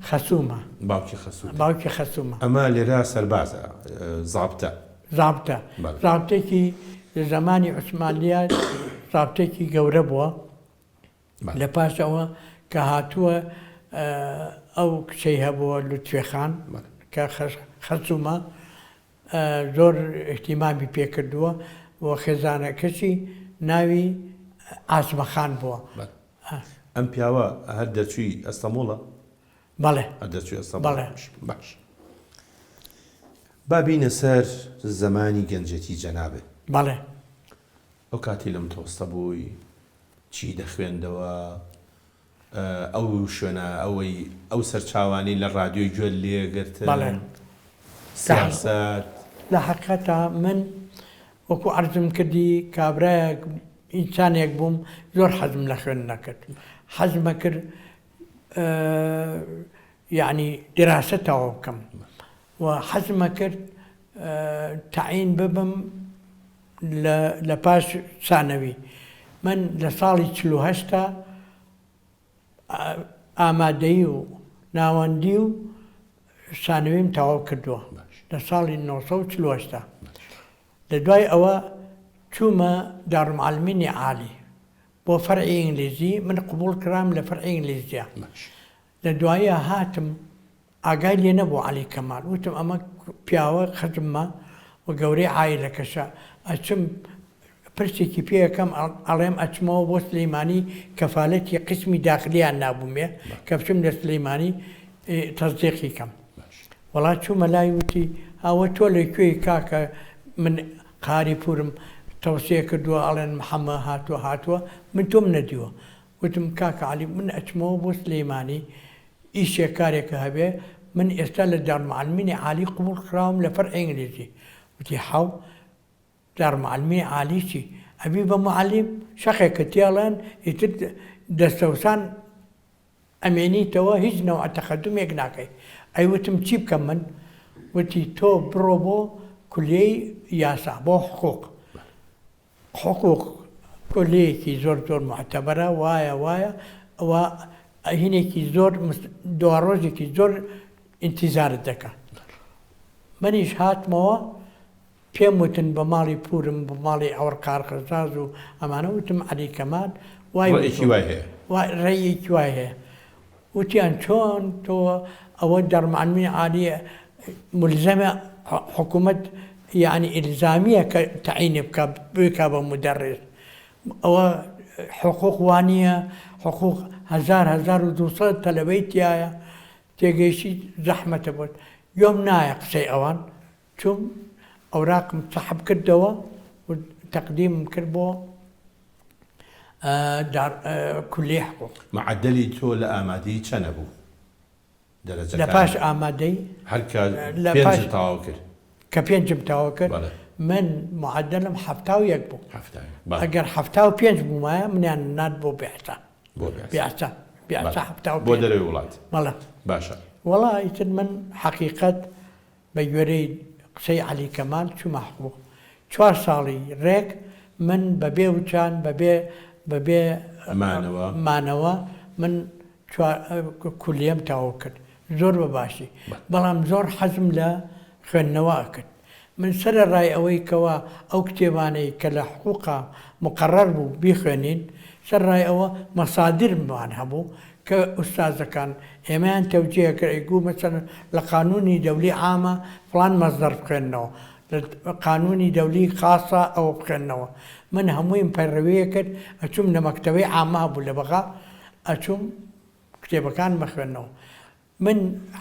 خەسوومە. باوکی خەسووتە. باوکی خەسوومە. ئەمە لێرە سەربازە، زابتە. زابتە. بەڵێ. زابتێکی لە زەمانی عوسمانلییە زابتێکی گەورە بووە. بەڵێ. لە پاش ئەوە کە هاتووە ئەو کچەی هەبووە لوتفێ خان بەڵێ. کە خەسوومە زۆر ئیهتیمامی پێ کردووە و خێزانەکەشی ناوی عاسمە خان بووە. بەڵێ. ئەم پیاوە هەر دەرچووی ئەستەموڵە؟ بەڵێ. هەر دەرچووی ئەستەموڵە. بەڵێ. باش. با بینە سەر زەمانی گەنجێتی جەنابت. بەڵێ. ئەو کاتەی لە متەوەستە بووی چی دەخوێندەوە؟ ئەو شوێنە ئەوەی ئەو سەرچاوانەی لە ڕادیۆ گوێت لێ گرتن؟ بەڵێ. سیاسەت؟ لە حەقیقەتا من وەکو عەرزم کردی کابرایەک ئینسانێک بووم زۆر حەزم لە خوێندن ئەکرد حەزم ئەکرد یەعنی دیراسە تەواو بکەم و حەزم ئەکرد تەعین ببم لە پاش سانەوی من لە ساڵی 48 تا ئامادەیی و ناوەندی و سانەویم تەواو کردووە لە ساڵی 1940 تا لە دوای ئەوە چوومە دارالمعلمینی عالی بۆ فەرعی ئینگلیزی، من قبوڵ کرام لە فەرعی ئینگلیزیا. لە دواییا هاتم ئاگای لێ نەبوو عەلی کەمال، وتم ئەمە پیاوە خزممە و گەورەی عایلەکەشە، ئەچم پرسێکی پێ ئەکەم ئەڵێم ئەچمەوە بۆ سلیمانی کەفالەتی قیسمی داخلیان نابوومێ کە بچم لە سلیمانی تەسدیقی کەم. وەڵا چوومە لای وتی ئەوە تۆ لە کوێی کاکە من قاری پورم تەوسیە کردووە ئەڵێن محەمە هاتووە هاتووە من تۆم نەدیوە وتم کاکە عەلی من ئەچمەوە بۆ سلیمانی ئیشێک کارێکە هەبێ من ئێستا لە دارالمعلمینی عالی قبوڵ کراوم لە فەرعی ئینگلیزی وتی حەو دارالمعلمینی عالی چی ئەبی بە معلم شەقێکە تێڵێن ئیتر دەستەوسان ئەمێنیتەوە هیچ نەوعە تەقەدومێک ناکەی ئەی وتم چی بکەم من وتی تۆ بڕۆ بۆ کولیەی یاسا بۆ حقوق حقوق کولیەیەکی زۆر زۆر معتەبەرە وایە وایە ئەوە هینێکی زۆر دواڕۆژێکی زۆر ئینتیزارت دەکا منیش هاتمەوە پێم وتن بە ماڵی پورم بە ماڵی ئەوڕ قارقەزاز و ئەمانە وتم عەلی کەمال وای ڕەئیکی وای هەیە. وای ڕەئیەکی وای هەیە وتیان چۆن تۆ ئەوە دارالمعلمین عالیە مولزەمە حکوومەت یەعنی ئیلزامیە کە تەعینی بکا بکا بە مودەڕیس ئەوە حقوق وانیە حقوق هەزار 1200 تەلەبەی تیایە تێگەیشتی زەحمەتە بۆت گوێم نایە قسەی ئەوان چووم ئەوراقم سەحب کردەوە و تەقدیمم کرد بۆ دار کولیەی حقوق. معەدەلی تۆ لە ئامادەیی چەنە بوو؟ لە دەرەجەکانت؟ پاش ئامادەی هەر کە لە پاش پێنجت تەواو کرد. کە پێنجم تەواو کرد بەڵێ. من معەدەلم 71 بوو. 71 بەڵێ. ئەگەر 75 بوومایە منیان نارد بۆ بێعسە. بۆ بێعسە. بێعسە بێعسە بەڵێ. 75. بۆ دەرەوەی وڵات. بەڵێ. باشە. وەڵا ئیتر من حەقیقەت بە گوێرەی قسەی عەلی کەمال چوومە حقوق. چوار ساڵی رێک من بە بێ وچان، بە بێ بە بێ. مانەوە. مانەوە من چوار کولیەم تەواو کرد زۆر بە باشی بەڵام زۆر حەزم لە خوێندنەوە ئەکرد من سەرەڕای ئەوەی کەوا ئەو کتێبانەی کە لە حقوقا مقەڕەر بوو بیخوێنین، سەرەڕای ئەوە مەسادرمان هەبوو کە ئوستازەکان ئێمەیان تەوجیه کرد ئەیگوو مەسەلەن لە قانوونی دەولی عامە فڵان مەسدەر بخوێننەوە، لە قانوونی دەولی خاسە ئەوە بخوێننەوە. من هەموویم پەیڕەوی ئەکرد، ئەچووم لە مەکتەبەی عامە هەبوو لە بەغا ئەچووم کتێبەکانم ئەخوێندنەوە. من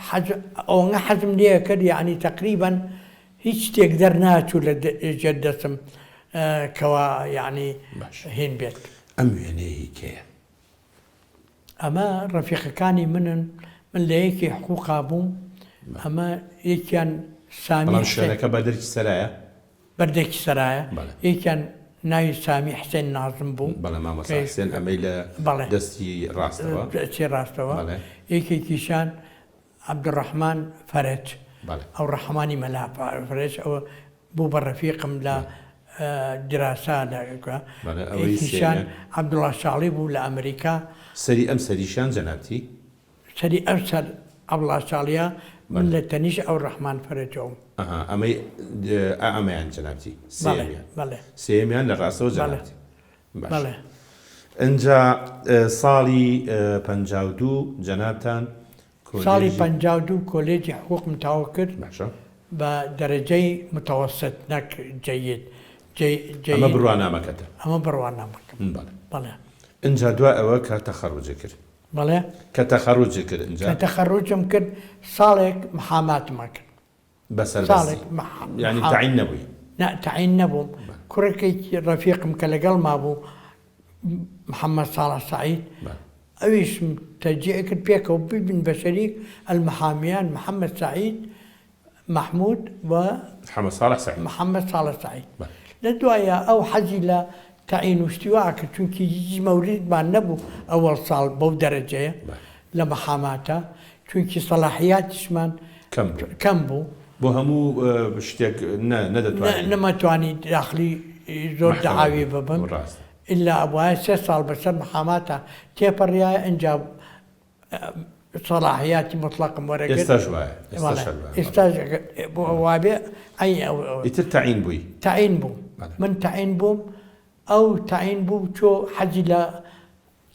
حەز ئەوەنە حەزم لێ ئەکرد یەعنی تەقریبەن هیچ شتێک دەرناچوو لە ژێر دەستم کەوا یەعنی باش هین بێت. ئەم وێنەیە هی کێیە؟ ئەمە ڕەفیقەکانی منن من لە یەکی حقوقا بووم ئەمە یەکیان سامی بەڵام حسێن شوێنەکە بە دەرکی سەرایە؟ بەردێکی سەرایە بەڵێ. یەکیان ناوی سامی حسێن نازم بوو بەڵێ مامۆستا کە حسێن ئەمەی لە بەڵێ دەستی ڕاستەوە. دەستی ڕاستەوە بەڵێ. یەکێکیشان عەبدولڕەحمان فەرەج بەڵێ. ئەوڕەحمانی مەلا فەرەج ئەوە بوو بە ڕەفیقم لە دراسە لە بەڵێ ئەوەی یەکیشان سێیەمیان. عەبدوڵا شاڵی بوو لە ئەمریکا. سەری ئەم سەریشیان جەنابتی؟ سەری ئەو سەر عەبڵا شاڵیە من بەڵێ. لە تەنیشت ئەوڕەحمان فەرەجەوم. ئەها ئەمەی ئا ئەمەیان جەنابتی بەڵێ سێیەمیان. بەڵێ. سێیەمیان لە ڕاستەوە بەڵێ جەنابتی. باشە. بەڵێ. ئنجا ساڵی 52 جەنابتان ساڵی کۆلێژی. 52 کۆلێجی حقوقم تەواو کرد باشە. بە دەرەجەی متوسط نەک جید جی ئەمە جید بڕوانامەکەتە؟ ئەمە بڕوانامەکەم. بەڵێ. بەڵێ. ئنجا دوای ئەوە کە تەخەڕوجت کرد. بەڵێ. کە تەخەڕوجت کرد ئینجا؟ کە تەخەڕوجم کرد ساڵێک محاماتم ئەکرد. بە سەربەستی؟ ساڵێک مح یانی محا تەعین نەبووی؟ نا تەعین نەبووم. بەڵێ. کوڕێکێکی ڕەفیقم کە لەگەڵما بوو محەمەد ساڵح سەعید بەڵێ. ئەویشم تەرجیع کرد پێکەوە ببین بە شەریک المحامیان محەمەد سەعید مەحمود و محەمەد ساڵح سەعید. محەمەد ساڵح سەعید. بەڵێ. لە دوایە ئەو حەزی لە تەعین و شتی وا ئەکرد چونکی هیچ مەوریدمان نەبوو ئەوەڵ ساڵ بەو دەرەجەیە بەڵێ. لە محاماتە چونکی سەڵاحیاتیشمان کەم بوو. کەم بوو. بۆ هەموو شتێک نە نەدەتوانی. نەمەتوانی داخلی زۆر مەحکەمە دەعاوی بی. ببم ڕاستە. ئیلا ئەبوایە سێ ساڵ بەسەر محاماتا تێپەڕیایە ئینجا سەڵاحیاتی موتڵەقم وەرەگرت. ئێستاش وایە. ئێستاش بەڵێ هەر وایە. ئێستاش ئەگەر بۆ وابێ عەین ئەو ئەو. ئیتر تەعین بووی؟ تەعین بووم. بەڵێ. من تەعین بووم ئەو تەعین بوو چۆ حەزی لە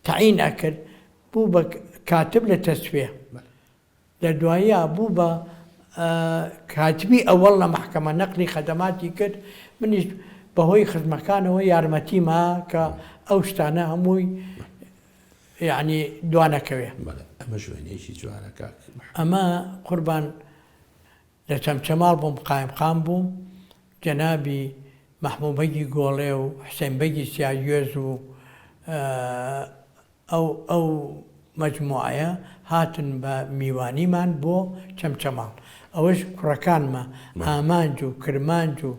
تەعین ئەکرد بوو بە کاتب لە تەسفیە. بەڵێ. لە دواییا بوو بە کاتبی ئەوەڵ لە مەحکەمە نەقلی خەدەماتی کرد منیش بە هۆی خزمەکانەوە یارمەتیم ها کە ئەو شتانە هەمووی یەعنی دوا نەکەوێ. بەڵێ ئەمەش وێنەیەکی جوانە کاک محمد. ئەمە قوربان لە چەمچەماڵ بووم قایمقام بووم جەنابی مەحموو بەگی گۆڵێ و حسێن بەگی سیاگوێز و ئەو ئەو مەجموعەیە هاتن بە میوانیمان بۆ چەمچەماڵ ئەوەش کوڕەکانمە ئامانج و کرمانج و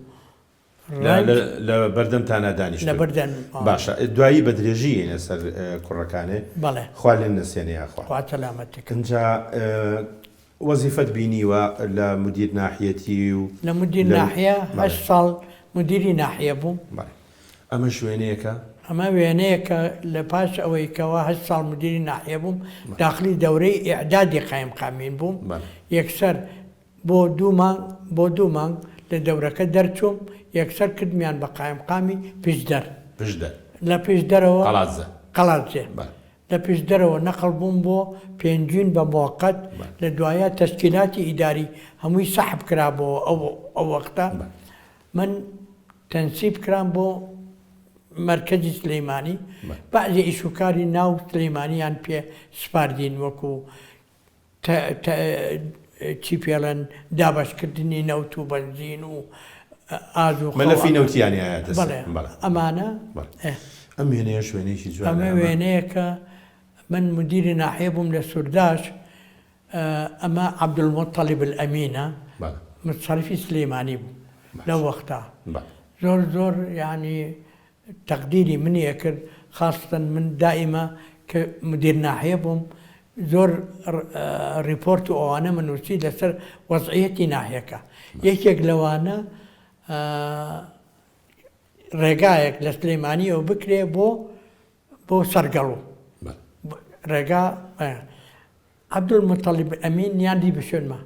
ڕەنج. لە بەردەمتانا دانیشتوون. لە بەردەم. باشە دوایی بە درێژی یەینە سەر کوڕەکانێ. بەڵێ. خوا لێم نەسێنێ یاخوا. خوا سەلامەتت کە. ئینجا وەزیفەت بینیوە لە مدیر ناحیەتی و. لە مدیر ناحیە هەشت ساڵ مدیری ناحیە بووم. بەڵێ. ئەمەش وێنەیەکە؟ ئەمە وێنەیەکە لە پاش ئەوەی کەوا هەشت ساڵ مدیری ناحیە بووم داخلی دەورەی ئیعدادی قایمقامین بووم. یەکسەر بۆ دوو مانگ بۆ دوو مانگ لە دەورەکە دەرچووم، یەکسەر کردمیان بە قایمقامی پشدەر. پشدەر. لە پشدەرەوە. قەڵادزە. قەڵادزێ. بەڵێ. لە پشدەرەوە نەقڵ بووم بۆ پێنجوین بە موەقەت، بەڵێ. لە دوایە تەشکیلاتی ئیداری هەمووی سەحب کرابۆوە ئەو ئەو وەختە. بەڵێ. من تەنسیب کرام بۆ مەرکەزی سلیمانی، بەڵێ. بەعزێ ئیشوکاری ناو سلیمانیان پێ سپاردین وەکوو چی پێڵێن دابەشکردنی نەوت و بەنزین و ئاز و مەلەفی نەوتیان هەیە دەست بەڵێ ئەمانە ئەم وێنەیەش وێنەیەکی جوانە ئەمە وێنەیەکە من مدیری ناحیە بووم لە سورداش ئەمە عەبدولموتەڵیب الئەمینە متصرفی سلەیمانی بوو لەو وەختە زۆر زۆر یعنی تەقدیری منی ئەکرد خاسەتەن من دائیمە کە مدیر ناحیە بووم زۆر ڕیپۆرت و ئەوانەمە نووسی لەسەر وەزعیەتی ناحیەکە یەکێک لەوانە ڕێگایەک لە سلەیمانیەوە بکرێ بۆ. بۆ سەرگەڵو ڕێگا عەبدولموتەڵیب ئەمین نیاندی بە شوێنما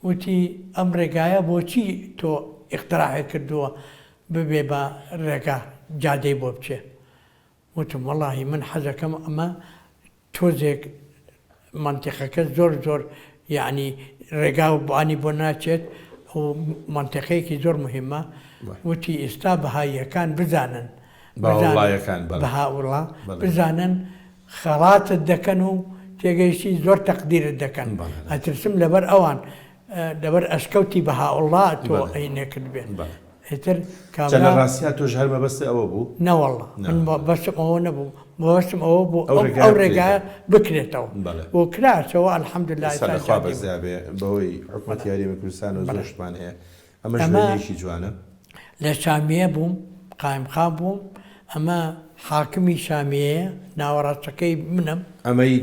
وتی ئەم ڕێگایە بۆچی تۆ ئیقتراحت کردووە ببێ بە ڕێگا جادەی بۆ بچێ؟ وتم وەڵاهی من حەزەکەم ئەمە تۆزێک مەنتیقەکە زۆر زۆر یەعنی ڕێگا و بانی بۆ ناچێت و مەنتیقەیەکی زۆر مهمە وتی ئیستا بەهاییەکان بزانن بەهاوڵایەکان بەڵێ بەهاوڵا بزانن خەڵاتت دەکەن و تێگەیشتی زۆر تەقدیرت دەکەن ئەترسم لەبەر ئەوان لەبەر ئەشکەوتی بەهاوڵا تۆ ئەی نەکردبێ ئیتر کابرا. جا لە ڕاستیا تۆش هەر مەبەستت ئەوە بوو؟ نەوەڵڵا من مەبەستم ئەوە نەبوو، مەبەستم ئەوە بوو ئەو ڕێگایە بکرێتەوە و کراچەوە الحمدللە ئێستا لە خوا بەزیا بێ بەهۆی حکومەتی هەرێمی کوردستانەوە زۆر شتمان هەیە ئەمەش وێنەیەکی جوانە. لە شامیە بووم قایمقام بووم ئەمە حاکمی شامیەیە ناوەڕاستەکەی منم. ئەمەی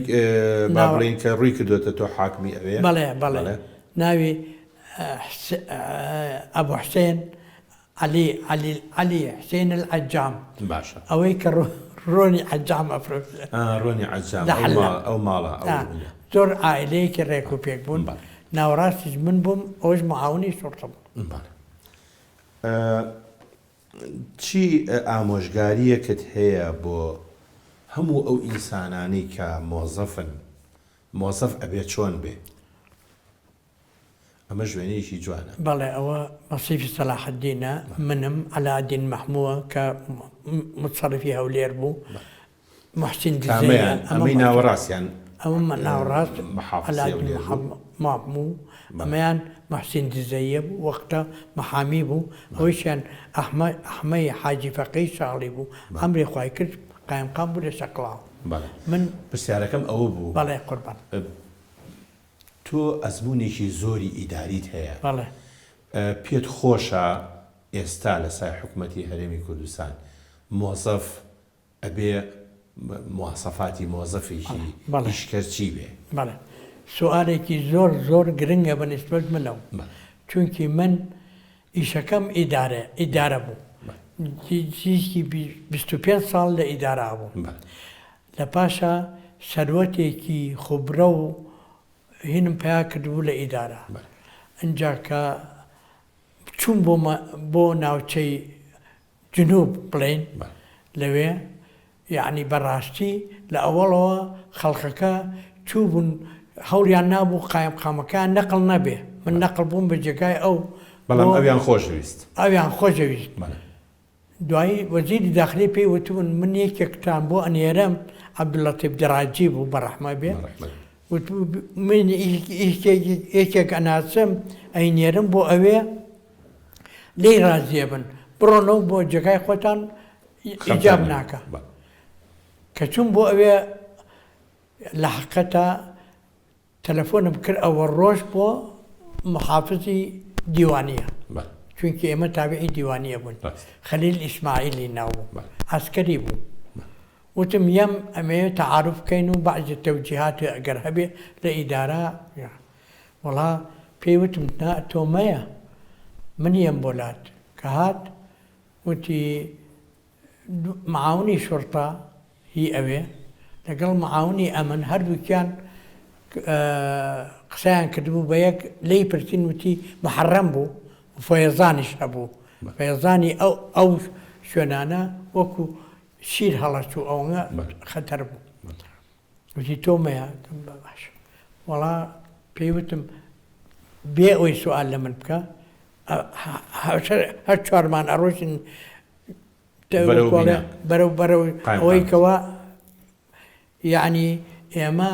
با بڵێین کە ڕووی کردۆتە تۆ حاکمی ئەوێ؟ بەڵێ بەڵێ ناوی ئەبو حسێن عەلی عەلی عەلی حسێن العەجام باشە ئەوەی کە ڕۆنی عەجام ئەفرۆشێ ڕۆنی عەجام لە حلە ئەو ماڵە زۆر عائلەیەکی ڕێک و پێک بوون ناوەڕاستیش من بووم ئەوش معاونی شوڕتە بوو. چی ئامۆژگاریەکت هەیە بۆ هەموو ئەو ئینسانانەی کە مۆزەفن مۆزەف ئەبێ چۆن بێ؟ ئەمەش وێنەیەکی جوانە. بەڵێ ئەوە مەسیفی سەلاحەدینە، منم، عەلائەدین مەحمووە کە موتسەڕیفی هەولێر بوو، موحسین دزەیە، کامەیان؟ ئەمەی ناوەڕاستیان ئەمە ناوەڕاست عەلائەدین مەحموو، ئەمەیان موحسین دزەییە بوو، وەختە محامی بوو، ئەوەیشیان ئەحمەی حاجی فەقێی شاڵی بوو، ئەمری خوای کرد قایمقام بوو لە شەقڵاوە. من پرسیارەکەم ئەوە بوو. بەڵێ قوربان. تۆ ئەزموونێکی زۆری ئیداریت هەیە، بەڵێ. پێت خۆشە ئێستا لە سای حکومەتی هەرێمی کوردستان مۆزەف ئەبێ مواسەفاتی مۆزەفێکی ئیشکەر چی بێ؟ بەڵێ. سوئالێکی زۆر زۆر گرنگە بە نیسبەت منەوە. چونکی من ئیشەکەم ئیدارە ئیدارە بوو. نزیکی 25 ساڵ لە ئیدارە بووم. لە پاشا سەروەتێکی خوبرە و هینم پەیا کردبوو لە ئیدارە. ئینجا کە چووم بۆ بۆ ناوچەی جنوب بڵێین لەوێ یەعنی بە ڕاستی لە ئەوەڵەوە خەڵکەکە چووبوون هەوڵیان نابوو قایمقامەکەیان نەقڵ نەبێ. من نەقڵ بووم بە جێگای ئەو. بەڵام ئەویان خۆش دەویست. ئەویان خۆش دەویست. دوایی وەزیری داخلی پێی وتبوون من یەکێکتان بۆ ئەنێرم، عەبدولەتیف دراجی بوو بە ڕەحمەت بێ، وتبوو من یەکێک ئەناسم ئەینێرم بۆ ئەوێ لێی ڕازیە بن، بڕۆنەوە بۆ جێگای خۆتان ئیجاب ناکا. کە چووم بۆ ئەوێ لە حەقیقەتا تەلەفۆنم کرد ئەوە ڕۆژ بۆ محافزی دیوانیە چونکی ئێمە تابعی دیوانیە بوون خەلیل ئیسماعیلی ناو بوو عەسکەری بوو وتم یەم ئەمەیە تەعارف بکەین و بەعزی تەوجیهات ئەگەر هەبێ لە ئیدارە وەڵا پێی وتم نا تۆ مەیە من یەم بۆ لات کە هات وتی معاونی شوڕتە هی ئەوێ لەگەڵ معاونی ئەمن هەردووکیان قسەیان کردبوو بە یەک لێی پرسین وتی محەڕەم بوو فەیەزانیش هەبوو فەیەزانی ئەو ئەو شوێنانە وەکو شیر هەڵەچوو ئەوەنە خەتەر بوو وتی تۆ مەیە باش وەڵا پێی وتم بێ ئەوەی سوال لە من بکە هەر چوارمان ئەڕۆشتین بەرەو بەرەو ئەوەی کەوا یعنی ئێمە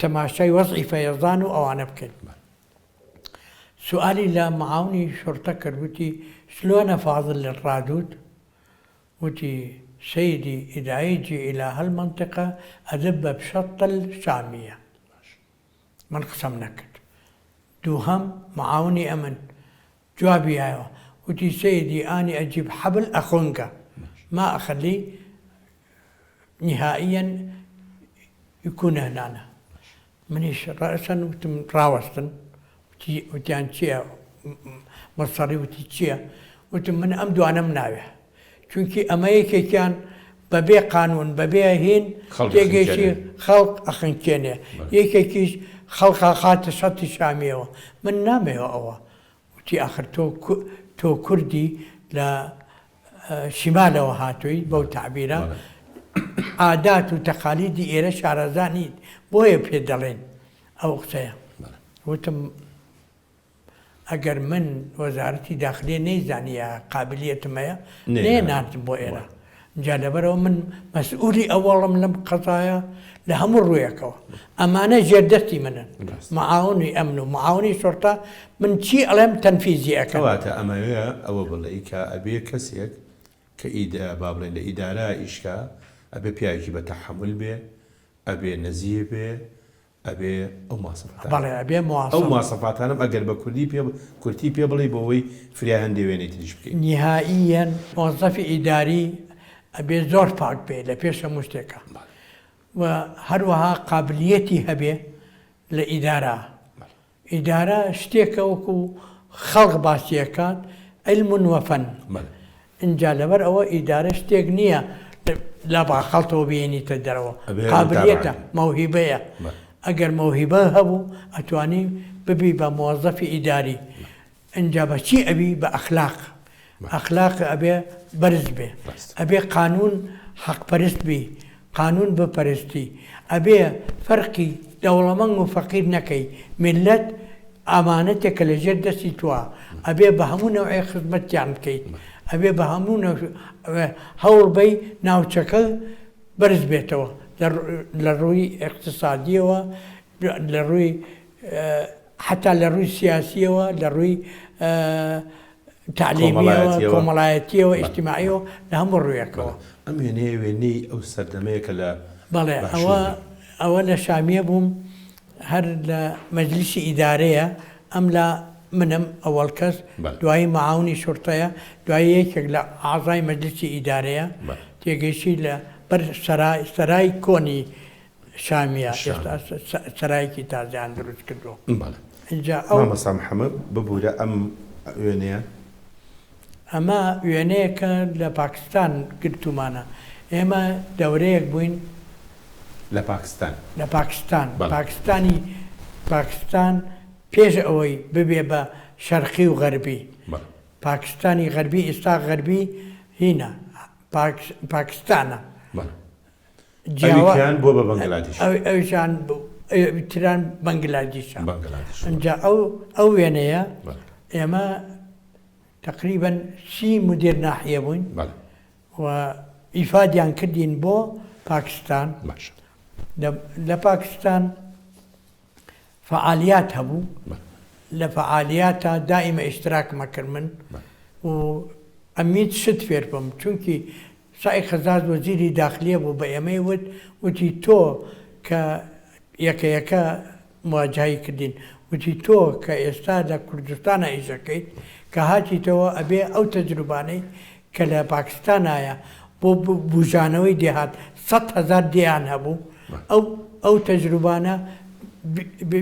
تەماشای وەزعی فەیەزان و ئەوانە بکەین سوالی لە معاونی شرطە کرد وتی شلۆنە فاضل للرادود وتی سيدي إذا يجي إلى هالمنطقة أذبه بشط الشامية من قسەم نەکرد دووهەم معاونی ئەمن جوابی یایەوە وتی سەیدی ئانی ئەجیب حەبل ئەخونکە ما ئەخەلی نهائیەن یکون هنانە منیش ڕەسەن وتم ڕاوەستن وتیان چییە مەسەڕی وتی چییە وتم من ئەم دوانەم ناوێ چونکی ئەمە یەکێکیان. بەبێ قانون بەبێ هین خەڵک تێگەیشتی ئەخنکێنێ. خەڵک ئەخنکێنێ بەڵێ. یەکێکیش خەڵک ئەخاتە شەتی شامیەوە من نامەوێ ئەوە وتی ئاخر تۆ تۆ کوردی لە شیمالەوە هاتووی بەو تەعبیرە بەڵێ. عادات و تەقالیدی ئێرە شارەزا نیت بۆیە پێت دەڵێن ئەو قسەیە بەڵێ. وتم ئەگەر من وەزارەتی داخلیە نەیزانیە قابلیەتم هەیە نەیەناردم بۆ ئێرە جا لەبەرەوە من مەسئولی ئەوەڵم لەم قەزایە لە هەموو ڕوویەکەوە ئەمانە ژێردەستی منن معاونی ئەمن و معاونی شرطە من چی ئەڵێم تەنفیزی ئەکەن. کەواتە ئەمەوێ ئەوە بڵێی کە ئەبێ کەسێک کە ئیدە با بڵێین لە ئیدارە ئیش کا ئەبێ پیاوێکی بە تەحەمول بێ ئەبێ نەزیه بێ ئەبێ ئەو مواسەفاتانە بەڵێ ئەبێ ئەو مواسەف. مواسەفاتانەم ئەگەر بە کوردی پێ کورتی پێ بڵێی بۆ ئەوەی فریای هەندێ وێنەی تریش بکەین. نیهائییەن مۆزەفی ئیداری ئەبێ زۆر پاک بێ لە پێش هەموو شتێکا بەڵێ. و هەروەها قابلیەتی هەبێ لە ئیدارە. بەڵێ. ئیدارە شتێکە وەکو خەڵک باسی ئەکات، علم و فن. بەڵێ. ئینجا لەبەر ئەوە ئیدارە شتێک نییە لە باخەڵتەوە بێنیتە دەرەوە، ئەبێ قابلیەتە، متابعە بێ. مەوهیبەیە. بەڵێ. ئەگەر مەوهیبە هەبوو ئەتوانی ببی بە مۆزەفی ئیداری. ئینجا بە چی ئەبی؟ بە ئەخلاق. ئەخلاق ئەبێ بەرز بێ. ئەبێ قانوون حەق پەرست بی، قانوون بپەرستی. ئەبێ فەرقی دەوڵەمەنگ و فەقیر نەکەی. میللەت ئامانەتێکە لە ژێر دەستی تۆ. ئەبێ بە هەموو نەوعێ خزمەتیان بکەیت. ئەبێ بە هەموو نەوعێ هەوڵ بەی ناوچەکە بەرز بێتەوە لە ڕووی ئیقتسادییەوە، لە ڕووی حەتا لە ڕووی سیاسیەوە لە ڕووی تەعلیمیەوە کۆمەڵایەتیەوە ئیجتیماعیەوە لە هەموو ڕوویەکەوە. ئەم وێنەیە وێنەی ئەو سەردەمەیە کە لە بەڵێ ئەوە ئەوە لە شامیە بووم هەر لە مەجلیسی ئیدارەیە ئەم لە منم ئەوەڵ کەس دوایی معاونی شورتەیە دوایی یەکێک لە ئازای مەجلیسی ئیدارەیە تێگەیشتی لە بەر سەرای سەرای کۆنی شامیە ئێستا سەرایەکی تازەیان دروست کردووە. بەڵێ ئینجا ئەو. مامۆستا محەمەد ببورە ئەم وێنەیە؟ ئەمە وێنەیەکە لە پاکستان گرتوومانە ئێمە دەورەیەک بووین. لە پاکستان؟ لە پاکستان بەڵێ. پاکستانی پاکستان پێش ئەوەی ببێ بە شەرقی و غەربی. بەڵێ. پاکستانی غەربی ئیستا غەربی هینە پاکستانە. بەڵێ. جیاوا ئەویکیان بووە بە بەنگلادیش. ئەویشان تران بەنگلادیشە. بەنگلادیش. ئینجا ئەو ئەو وێنەیە بەڵێ. ئێمە تەقریبەن سی مودیر ناحیە بووین بەڵێ. و ئیفادیان کردین بۆ پاکستان. باشە. لە لە پاکستان فەعالیات هەبوو. بەڵێ. لە فەعالیاتا دائیمە ئیشتراکم ئەکرد من بەڵێ. و ئەمویست شت فێر بم چونکی سائیق خەزاز وەزیری داخلیە بوو بە ئێمەی وت، وتی تۆ کە یەکە یەکە مواجهەی کردین، وتی تۆ کە ئێستا لە کوردستانا ئیش ئەکەیت، کە هاتیتەوە ئەبێ ئەو تەجروبانەی کە لە پاکستانایە بۆ بوژانەوەی دێهات 100,000 دێیان هەبوو، ئەو ئەو تەجروبانە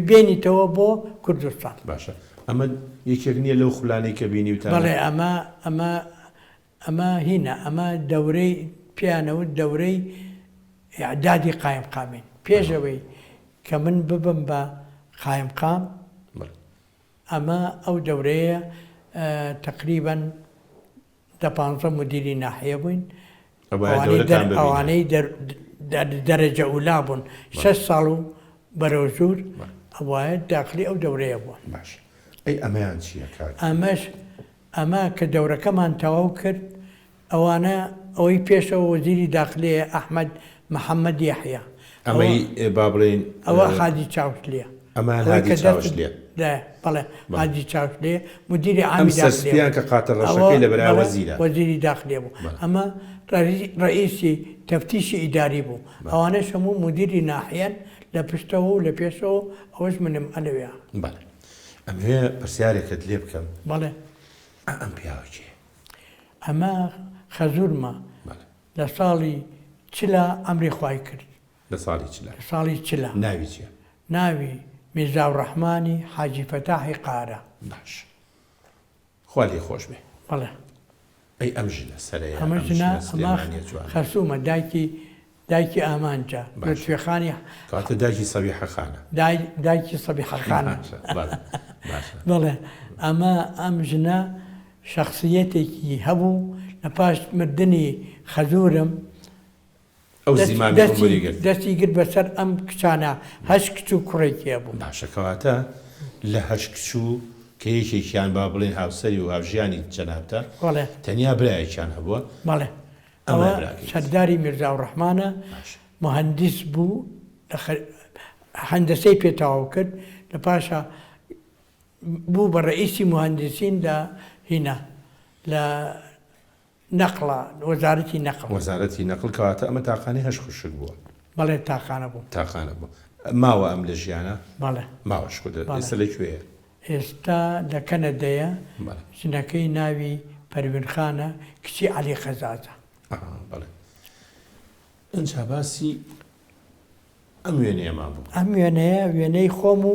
بێنیتەوە بۆ کوردستان. باشە ئەمە یەکێک نییە لەو خولانەی کە بینیوتانە؟ بەڵێ ئەمە ئەمە ئەمە هینە ئەمە دەورەی پێیانەوت دەورەی ئیعدادی قایمقامین پێش ئەوەی کە من ببم بە قایمقام ئەمە ئەو دەورەیە تەقریبەن دە پانزە مدیری ناحیە بووین ئەوانەی دەرەجە ئولا بوون شەش ساڵ و بەرەو ژوور ئەوایە داخلی ئەو دەورەیە بوون. باش ئەی ئەمەیان چییە کاک؟ ئەمەش ئەمە کە دەورەکەمان تەواو کرد ئەوانە ئەوەی پێشەوە وەزیری داخلیەیە ئەحمەد محەمەد یەحیا ئەمەی با بڵێین ئەوە هادی چاوشلیە ئەمەیان هادی چاوشلیە بەڵێ هادی چاوشلیە مدیری ئەم عامی داخلیە سەرسپیان کە قاتە ڕەشەکەی لە بەرای وەزیرە وەزیری داخلیە بوو ئەمە ڕەئیسی تەفتیشی ئیداری بوو ئەوانەش هەموو مدیری ناحیەن لە پشتەوە و لە پێشەوە ئەوەش منم ئەلەوێ. بەڵێ ئەمەوێ پرسیارێکت لێ بکەم. بەڵێ. ئا ئەم پیاوە کێیە؟ ئەمە خەزوورمە. بەڵێ. لە ساڵی چلا ئەمری خوای کرد. لە ساڵی چلا. لە ساڵی چلا. ناوی چییە؟ ناوی میرزاوڕەحمانی حاجی فەتاحی قارە. باش. خوا لێی خۆش بێ. بەڵێ. ئەی ئەم ژنە سەرەیە ئەمە ئەم ژنە ژنە ئەمە سلێمانیە جوانە. خەسوومە دایکی دایکی ئامانجە باشە لوتفی خانی کەواتە دایکی سەبیحە خانە. دای دایکی سەبیحە خانە. باشە بەڵێ باشە. بەڵێ ئەمە ئەم ژنە شەخسیەتێکی هەبوو لە پاش مردنی خەزوورم ئەو دەستی زیمامی دەستی ئوموری گرت. دەستی گرت بەسەر ئەم کچانە هەشت کچ و کوڕێکی هەبوو. باشە کەواتە لە هەشت کچ و کە یەکێکیان با بڵێین هاوسەری و هاوژیانی جەنابتە بەڵێ. تەنیا برایەکیان هەبووە بەڵێ ئەمە ئەوە براکەیت. سەرداری میرزاوڕەحمانە باشە. موهەندیس بوو لە خە هەندەسەی پێ تەواو کرد لە پاشا بوو بە ڕەئیسی موهەندیسین لە هینا لە نەقڵە، وەزارەتی نەقڵ. وەزارەتی نەقڵ، کەواتە ئەمە تاقانەی هەش خوشک بووە. بەڵێ تاقانە بوو. تاقانە بوو. ماوە ئەم لە ژیانا؟ بەڵێ. ماوە شکر لە، بەڵێ. ئێستا لە کوێیە؟ ئێستا لە کەنەدەیە، بەڵێ. ژنەکەی ناوی پەروین خانە، کچی عەلی قەزازە. ئەها بەڵێ. ئینجا باسی ئەم وێنەیەمان بۆ بکە. ئەم وێنەیە وێنەی خۆم و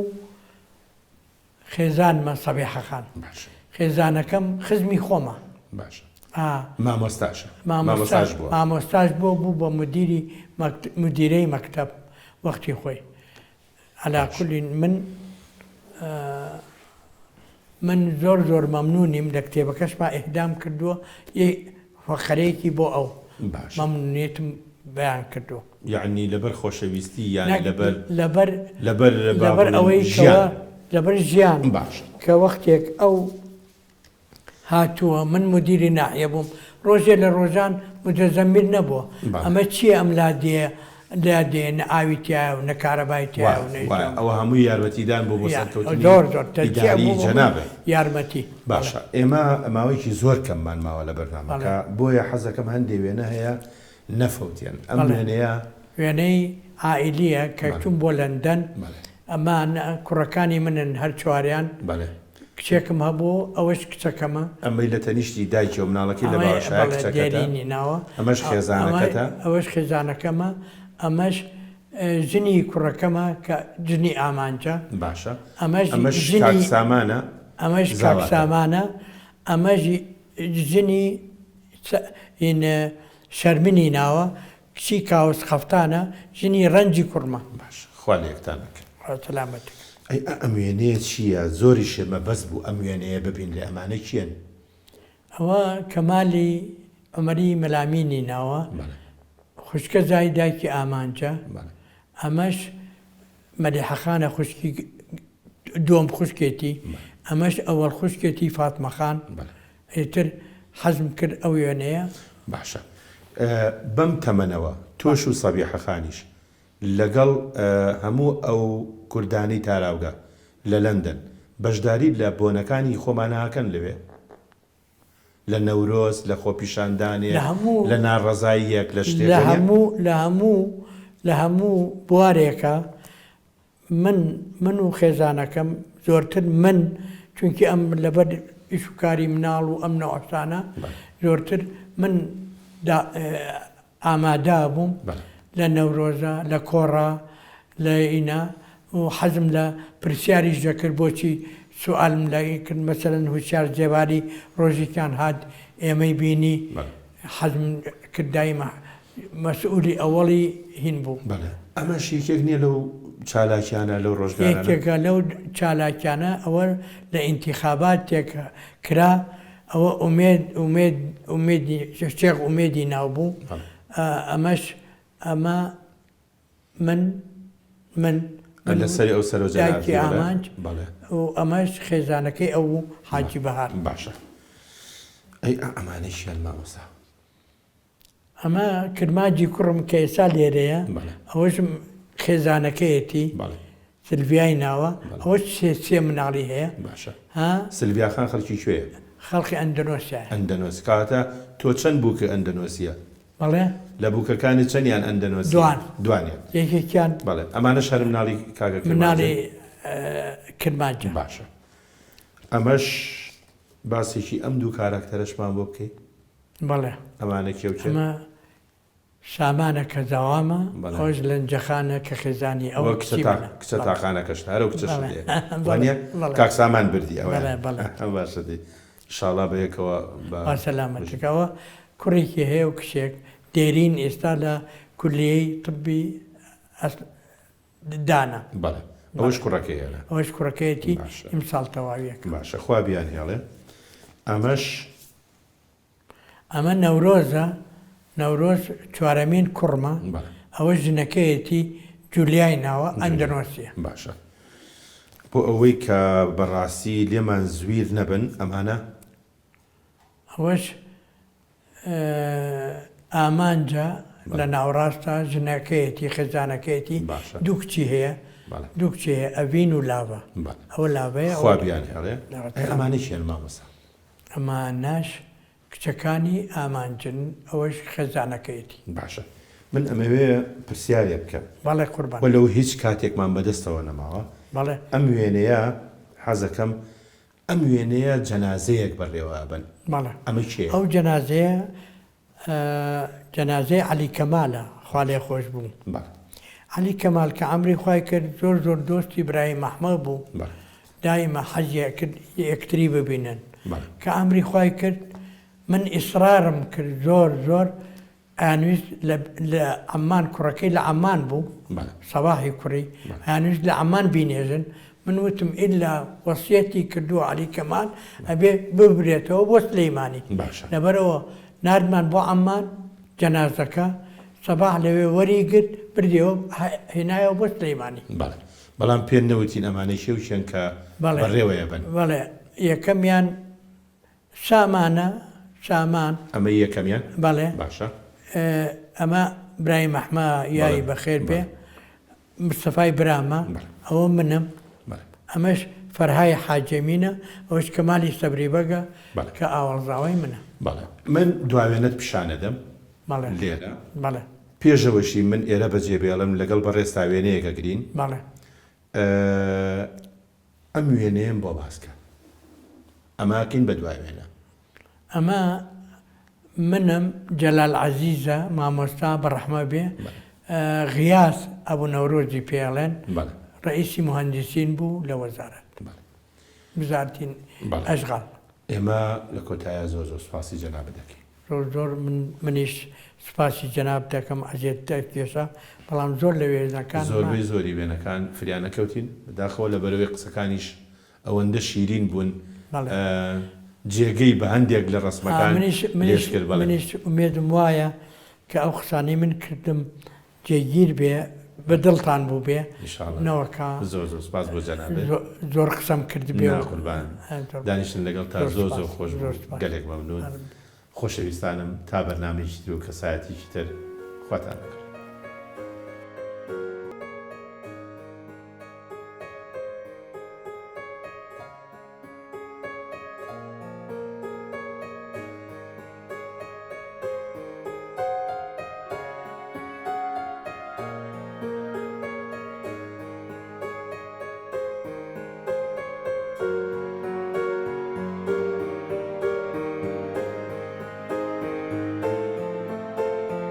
خێزانمە سەبیحە خان. باشە. خێزانەکەم خزمی خۆمە. باشە. ئا. مامۆستاشە. مامۆستاش مامۆستاش بووە. مامۆستاش بووە بوو بە مودیری مەکت مودیرەی مەکتەب وەختی خۆی. عەلا باشە. کولین من من زۆر زۆر مەمنوونیم لە کتێبەکەشما ئیهدام کردووە ی فەقەرەیەکی بۆ ئەو باشە. مەمنوونیەتم بەیان کردووە. یەعنی لەبەر خۆشەویستی یان نەک لەبەر لەبەر لەبەر با لەبەر بڵێین ئەوەی کەوا ژیان. لەبەر ژیان باشە. کە وەختێک ئەو هاتووە من مودیری ناحیە بووم ڕۆژێ لە ڕۆژان متەزەمیر نەبووە بەڵێ. ئەمە چییە ئەم لادێیە لادێیە نە ئاوی تیایە و نە کارەبای تیایە وایە و نە هیچ وایە ئەم ئەوە هەمووی یارمەتیدان بوو بۆ یا سەرکەوتنی زۆر زۆر تەشجیع ئیداری بوو بۆ من جەنابت. یارمەتی بەڵێ. باشە ئێمە ماوەیەکی زۆر کەممان ماوە لە بەڵێ. بەرنامەکە بۆیە حەزەکەم هەندێ وێنە هەیە نەفەوتێن ئەم بەڵێ. وێنەیە. وێنەی عائیلیە کە بەڵێ. چووم بۆ لەندەن بەڵێ. ئەمان کوڕەکانی منن هەر چواریان بەڵێ. کچێکم هەبوو ئەوەش کچەکەمە. ئەمەی لە تەنیشتی دایکی و مناڵەکەی لە ئەمەی باوەشایە بەڵێ کچەکەتە دێرینی ناوە ئەمەش ئەمە خێزانەکەتە. ئەوەش خێزانەکەمە ئەمەش ژنی کوڕەکەمە کە ژنی ئامانجە باشە ئەمەش ئەمەش کاک ژنی سامانە ئەمەش کاک زاواتە. سامانە ئەمەش ژنی هین شەرمنی ناوە کچی کاوس خەفتانە ژنی ڕەنجی کوڕمە. باشە خوا لە یەکتان نەکا. خوا سەلامەتت کات. ئەی ئە ئەم وێنەیە چییە زۆریش مەبەست بوو ئەم وێنەیە ببینرێ ئەمانە کێن؟ ئەوە کەمالی عومەری مەلامینی ناوە بەڵێ. خوشکە زای دایکی ئامانجە بەڵێ. ئەمەش مەلیحە خانە خوشکی دووەم خوشکێتی بەڵێ. ئەمەش ئەوەڵ خوشکێتی فاتمە خان بەڵێ. ئیتر حەزم کرد ئەو وێنەیە. باشە بەم تەمەنەوە تۆش و سەبیحە خانیش لەگەڵ هەموو ئەو کوردانەی تاراوگە لە لەندەن بەشداری لە بۆنەکانی خۆمانا ئەکەن لەوێ؟ لە نەورۆز، لە خۆپیشاندانێک، لە هەموو لە ناڕەزاییەک، لە شتێک لە وەنیە؟ هەموو لە هەموو لە هەموو بوارێکا من من و خێزانەکەم زۆرتر من چونکی ئەم لەبەر ئیش و کاری مناڵ و ئەم نەوعشتانە زۆرتر من ئامادە بووم لە نەورۆزە لە کۆڕا لە ئینا و حەزم لە پرسیاریش دەکرد بۆچی سوالم لە کرد مەسەلەن هوشیار زێباری ڕۆژێکیان هات ئێمەی بینی حەزم کرد دایمە مەسئولی ئەوەڵی هین بوو. بەڵێ ئەمەش یەکێک نیە لەو چالاکیانە لەو ڕۆژگارانە؟ یەکێکە لەو چالاکیانە ئەوە لە ئینتیخاباتێک کرا ئەوە ئومێد ئومێد ئومێدی شێخ ئومێدی ناو بوو ئەمەش ئەمە من من من لەسەری ئەو سەرۆ دایکی جەنابی بەڵێ ئامانج بەڵێ و ئەمەش خێزانەکەی ئەو بوو حاجی بەهار. باشە ئەی ئەمانەی چیان مامۆستا؟ ئەمە کرمانجی کوڕم کە ئێستا لێرەیە ئەوەش خێزانەکەیەتی سلڤیای ناوە ئەوەش سێ سێ مناڵی هەیە باشە ها سلڤیا خان خەڵکی کوێیە؟ خەڵکی ئەندەنۆسیایە. ئەندەنۆس کەواتە تۆ چەند بووکە ئەندەنۆسییە؟ بەڵێ. لە بووکەکانت چەندیان ئەندەنۆسییە؟ دوان. دوانیان. یەکێکیان. بەڵێ ئەمانەش هەر مناڵی کاکە کرمانجن؟ مناڵی کرمانجە. باشە ئەمەش باسێکی ئەم دوو کاراکتەرەشمان بۆ بکەی؟ بەڵێ. ئەمانە کێ و کێن؟ ئەمە سامانە کە زاوامە، بەڵێ. ئەوەش لەنجەخانە کە خێزانی ئەوە ئەوە کچە کچی تا منە. کچە بەڵێ. تاقانەکەشتە، هەر ئەو کچەشت بەڵێ. هەیە. بەڵێ. وانییە؟ بەڵێ. کاک سامان بردی بەڵێ ئەوەیان. بەڵێ. باشە دەی. ئیشاڵا بەیەکەوە بە. با سەلامەتت ئەوە کوڕێکی هەیە و کچێک دێرین ئێستا لە کولیەی طبی دانە. بەڵێ ئەوەش کوڕەکەیە. ئەوەش کوڕەکەیەتی ئیمساڵ تەواویەکە. باشە خوا بیانهێڵێ ئەمەش. ئەمە نەورۆزە نەورۆز چوارەمین کوڕمە ئەوە ژنەکەیەتی جولیای ناوە ئەندەنۆسیە. باشە بۆ ئەوەی کە بەڕاستی لێمان زویر نەبن ئەمانە. ئەوەش ئامانجە لە ناوەڕاستە ژنەکەیەتی خێزانەکەیەتی دوو کچی هەیە دوو کچی هەیە ئەڤین و لاڤە ئەوە لاڤەیە خوا بیانهێڵێ ئەمانە کێن مامۆستا؟ ئەمانەش کچەکانی ئامانجن ئەوەش خێزانەکەیەتی. باشە من ئەمەوێ پرسیارێ بکەم. بەڵێ قوربان. وەلەو هیچ کاتێکمان بەدەستەوە نەماوە. بەڵێ. ئەم وێنەیە حەزەکەم ئەم وێنەیە جەنازەیەک بەڕێوە ئەبەن. بەڵێ. ئەمە کێیە؟ ئەو جەنازەیە جەنازەی عەلی کەمالە خوا لێ خۆش بوو. بەڵێ. عەلی کەمال کە عەمری خوای کرد زۆر زۆر دۆستی برایم ئەحمەد بوو. بەڵێ. دایمە حەزی ئەکرد یەکتری ببینن. بەڵێ. کە ئەمری خوای کرد من ئیسرارم کرد زۆر زۆر ئەیانویست لە لە عەممان کوڕەکەی لە عەممان بوو بەڵێ. سەباحی کوڕی بەڵێ. ئەیانویست لە عەممان بینێژن من وتم ئیلا وەسیەتی کردووە عەلی کەمال ئەبێ ببرێتەوە بۆ سلەیمانی باشە. لەبەرئەوە ناردمان بۆ عەممان جەنازەکە سەباح لەوێ وەری گرت بردیەوە هێنایەوە بۆ سلەیمانی. بەڵێ. بەڵام پێت نەوتین ئەمانە کێ و کێن کە بەڵێ بەڕێوەیە بەن؟ بەڵێ یەکەمیان سامانە، سامان. ئەمەی یەکەمیان؟ بەڵێ. باشە. ئەمە برایم ئەحمە یای بەڵێ بەخێر بێ. بەڵێ. مستەفای برامە، بەڵێ. ئەوە منم. بەڵێ. ئەمەش فەرهای حاجەمینە، ئەوەش کەمالی سەبری بەگە بەڵێ. کە ئاوەڵزاوای منە. بەڵێ. من دواوێنەت پیشانەدەم بەڵێ. لێرە. بەڵێ. پێش ئەوەشی من ئێرە بەجێ بێڵم لەگەڵ بەڕێزتا وێنەیەک ئەگرین. بەڵێ. ئەم وێنەیەم بۆ باس کە. ئەمە ئەکەین بە دوا وێنە. ئەمە منم جەلال عەزیزە مامۆستا بە ڕەحمە بێ غیاس ئەبو نەورۆزی پێ ئەڵێن ڕەئیسی موهەندیسین بوو لە وەزارەت وزارەتی ئەشغال. ئێمە لە کۆتاییا زۆر زۆر سوپاسی جەنابت دەکەین. زۆر زۆر من منیش سوپاسی جەنابت دەکەم ئەزیەتت ئەکێشا بەڵام زۆر لە وێنەکان زۆربەی زۆری وێنەکان فریا نەکەوتین بەداخەوە لەبەرئەوەی قسەکانیش ئەوەندە شیرین بوون جێگەی بە هەندێک لە ڕەسمەکان لێژ کرد بەڵێ. منیش ئومێدم وایە کە ئەو قسانەی من کردم جێگیر بێ بە دڵتان بووبێ ان شاء اللە نەوەکا زۆر زۆر سپاس بۆ جەنابت. زۆر قسەم کردبێ نا و قوربان زۆر دانیشتن لەگەڵتا زۆر زۆر زۆر سپاس خۆش زۆر بوو سپاس. گەلێک مەمنون خۆشەویستانم تا بەرنامەیەکی تر و کەسایەتیکی تر خواتان لەگەڵ.